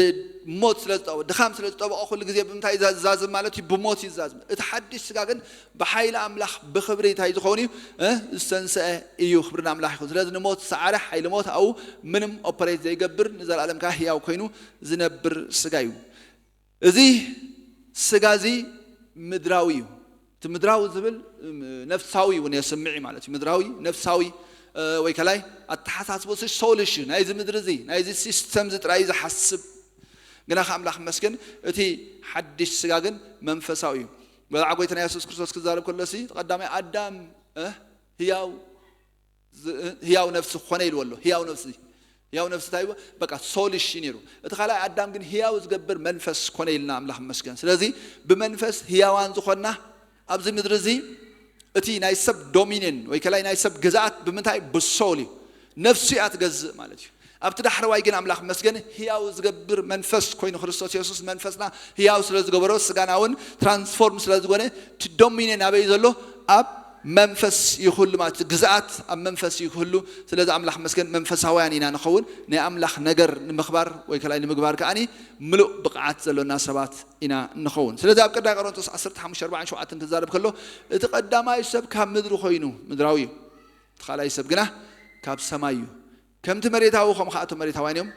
ሞት ስለ ዝጠበ፣ ድኻም ስለ ዝጠበቐ ኩሉ ግዜ ብምንታይ ይዛዝም ማለት እዩ? ብሞት ይዛዝም። እቲ ሓድሽ ስጋ ግን ብሓይሊ ኣምላኽ ብኽብሪ እንታይ ዝኸውን እዩ? እ? ዝተንስአ እዩ። ክብሪ ንኣምላኽ ይኹን። ስለዚ ንሞት ዝሰዓረ ሓይሊ ሞት ኣብኡ ምንም ኦፐሬት ዘይገብር ንዘለኣለም ከኣ ህያው ኮይኑ ዝነብር ስጋ እዩ። እዚ ስጋ እዚ ምድራዊ እዩ። እቲ ምድራዊ ዝብል፣ እም፣ ነፍሳዊ እውን የስምዕ እዩ ማለት እዩ። ምድራዊ፣ ነፍሳዊ፣ እ፣ ወይ ከላይ ኣተሓሳስቦ ሲ ሶልሽ እዩ። ናይዚ ምድሪ እዚ፣ ናይዚ ሲስተም እዚ ጥራይ እዩ ዝሓስብ። ግና ከ ኣምላኽ መስገን፣ እቲ ሓድሽ ስጋ ግን መንፈሳዊ እዩ። ብዛዕባ ጎይታና የሱስ ክርስቶስ ክዛረብ ከሎ ሲ፣ ቀዳማይ ኣዳም፣ እ፣ ህያው ዝ-፣ ህያው ነፍሲ ኮነ ኢልዎ ኣሎ። ህያው ነፍሲ፣ ህያው ነፍሲ እንታይ ይብሎ? በቃ ሶልሽ እዩ ነይሩ። እቲ ካልኣይ ኣዳም ግን ህያው ዝገብር መንፈስ ኮነ ኢልና ኣምላኽ መስገን። ስለዚ ብመንፈስ ህያዋን ዝኾንና ኣብዚ ምድሪ እዚ እቲ ናይ ሰብ ዶሚኒየን ወይ ከላይ ናይ ሰብ ግዝኣት ብምንታይ? ብሶል እዩ። ነፍሱ እያ ትገዝእ ማለት እዩ። ኣብቲ ዳሕረዋይ ግን ኣምላኽ መስገን ህያው ዝገብር መንፈስ ኮይኑ ክርስቶስ የሱስ መንፈስና ህያው ስለ ዝገበሮ ስጋና እውን ትራንስፎርም ስለ ዝኾነ እቲ ዶሚኒየን ኣበይ ዘሎ? ኣብ መንፈስ ይኹሉ ማለት እዩ። ግዝኣት ኣብ መንፈስ ይኹሉ። ስለዚ ኣምላኽ መስገን መንፈሳውያን ኢና ንኸውን። ናይ ኣምላኽ ነገር ንምኽባር ወይ ከላይ ንምግባር ከኣኒ ምሉእ ብቕዓት ዘሎና ሰባት ኢና ንኸውን። ስለዚ ኣብ ቀዳማይ ቆሮንቶስ ዓሰርተ ሓሙሽተ ኣርባዓን ሸውዓተን ክዛረብ ከሎ እቲ ቀዳማይ ሰብ ካብ ምድሪ ኮይኑ ምድራዊ እዩ። እቲ ካልኣይ ሰብ ግና ካብ ሰማይ እዩ። ከምቲ መሬታዊ ከምኡ ኸዓ እቶም መሬታውያን እዮም።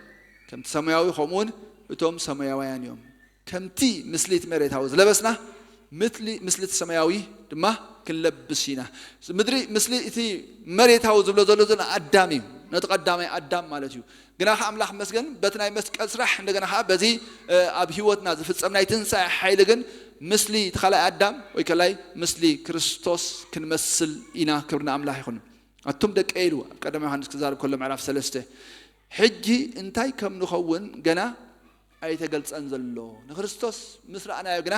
ከምቲ ሰማያዊ ከምኡ እውን እቶም ሰማያውያን እዮም። ከምቲ ምስሊት መሬታዊ ዝለበስና ምትሊ-፣ ምስሊት ሰማያዊ ድማ ክንለብስ ኢና። ምድሪ ምስሊ እቲ መሬታዊ ዝብሎ ዘሎ ዘሎ ኣዳም እዩ። ነቲ ቀዳማይ ኣዳም ማለት እዩ። ግና ከ ኣምላኽ መስገን በቲ ናይ መስቀል ስራሕ እንደገና ከኣ በዚ፣ እ፣ ኣብ ህይወትና ዝፍጸም ናይ ትንሳኤ ሓይሊ ግን ምስሊ እቲ ካልኣይ ኣዳም ወይ ከላይ ምስሊ ክርስቶስ ክንመስል ኢና። ክብሪ ንኣምላኽ ይኹን። ኣቱም ደቀይ ኢሉ ኣብ ቀዳማይ ዮሃንስ ክዛረብ ከሎ ምዕራፍ ሰለስተ፣ ሕጂ እንታይ ከም ንኸውን ገና ኣይተገልጸን ዘሎ። ንክርስቶስ ምስ ረኣናዮ ግና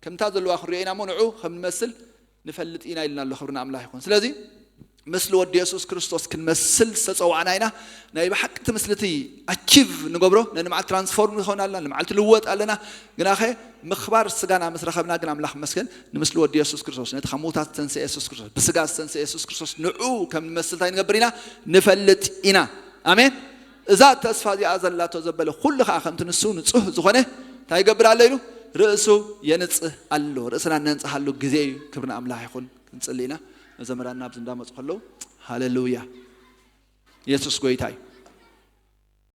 ከምታ ዘለዋ ክንሪኦ ኢና እሞ ንዑ ከም ንመስል ንፈልጥ ኢና ኢልና ኣሎ። ክብሪ ንኣምላኽ ይኹን። ስለዚ ምስሊ ወዲ የሱስ ክርስቶስ ክንመስል ዝተጸዋዕና ኢና። ናይ ብሓቂ እቲ ምስልቲ ኣቺቭ ንገብሮ፣ ነንመዓልቲ ትራንስፎርም ንኸውን ኣለና፣ ንመዓልቲ ልወጥ ኣለና። ግናኸ ምኽባር ስጋና ምስ ረኸብና ግን ኣምላኽ መስገን ንምስሊ ወዲ የሱስ ክርስቶስ፣ ነቲ ካብ ምዉታት ዝተንስአ የሱስ ክርስቶስ፣ ብስጋ ዝተንስአ የሱስ ክርስቶስ ንዑ ከም ንመስል እንታይ ንገብር ኢና? ንፈልጥ ኢና። ኣሜን። እዛ ተስፋ እዚኣ ዘላቶ ዘበለ ኩሉ ኸዓ ከምቲ ንሱ ንጹህ ዝኾነ እንታይ ይገብር ኣሎ ኢሉ? ርእሱ የንጽህ ኣሎ። ርእስና እነንጽሃሉ ግዜ እዩ። ክብሪ ንኣምላኽ ይኹን። ክንጽሊ ኢና። መዘምራንና ኣብዚ እንዳመጹ ከለዉ፣ ሃሌሉያ። የሱስ ጎይታ እዩ።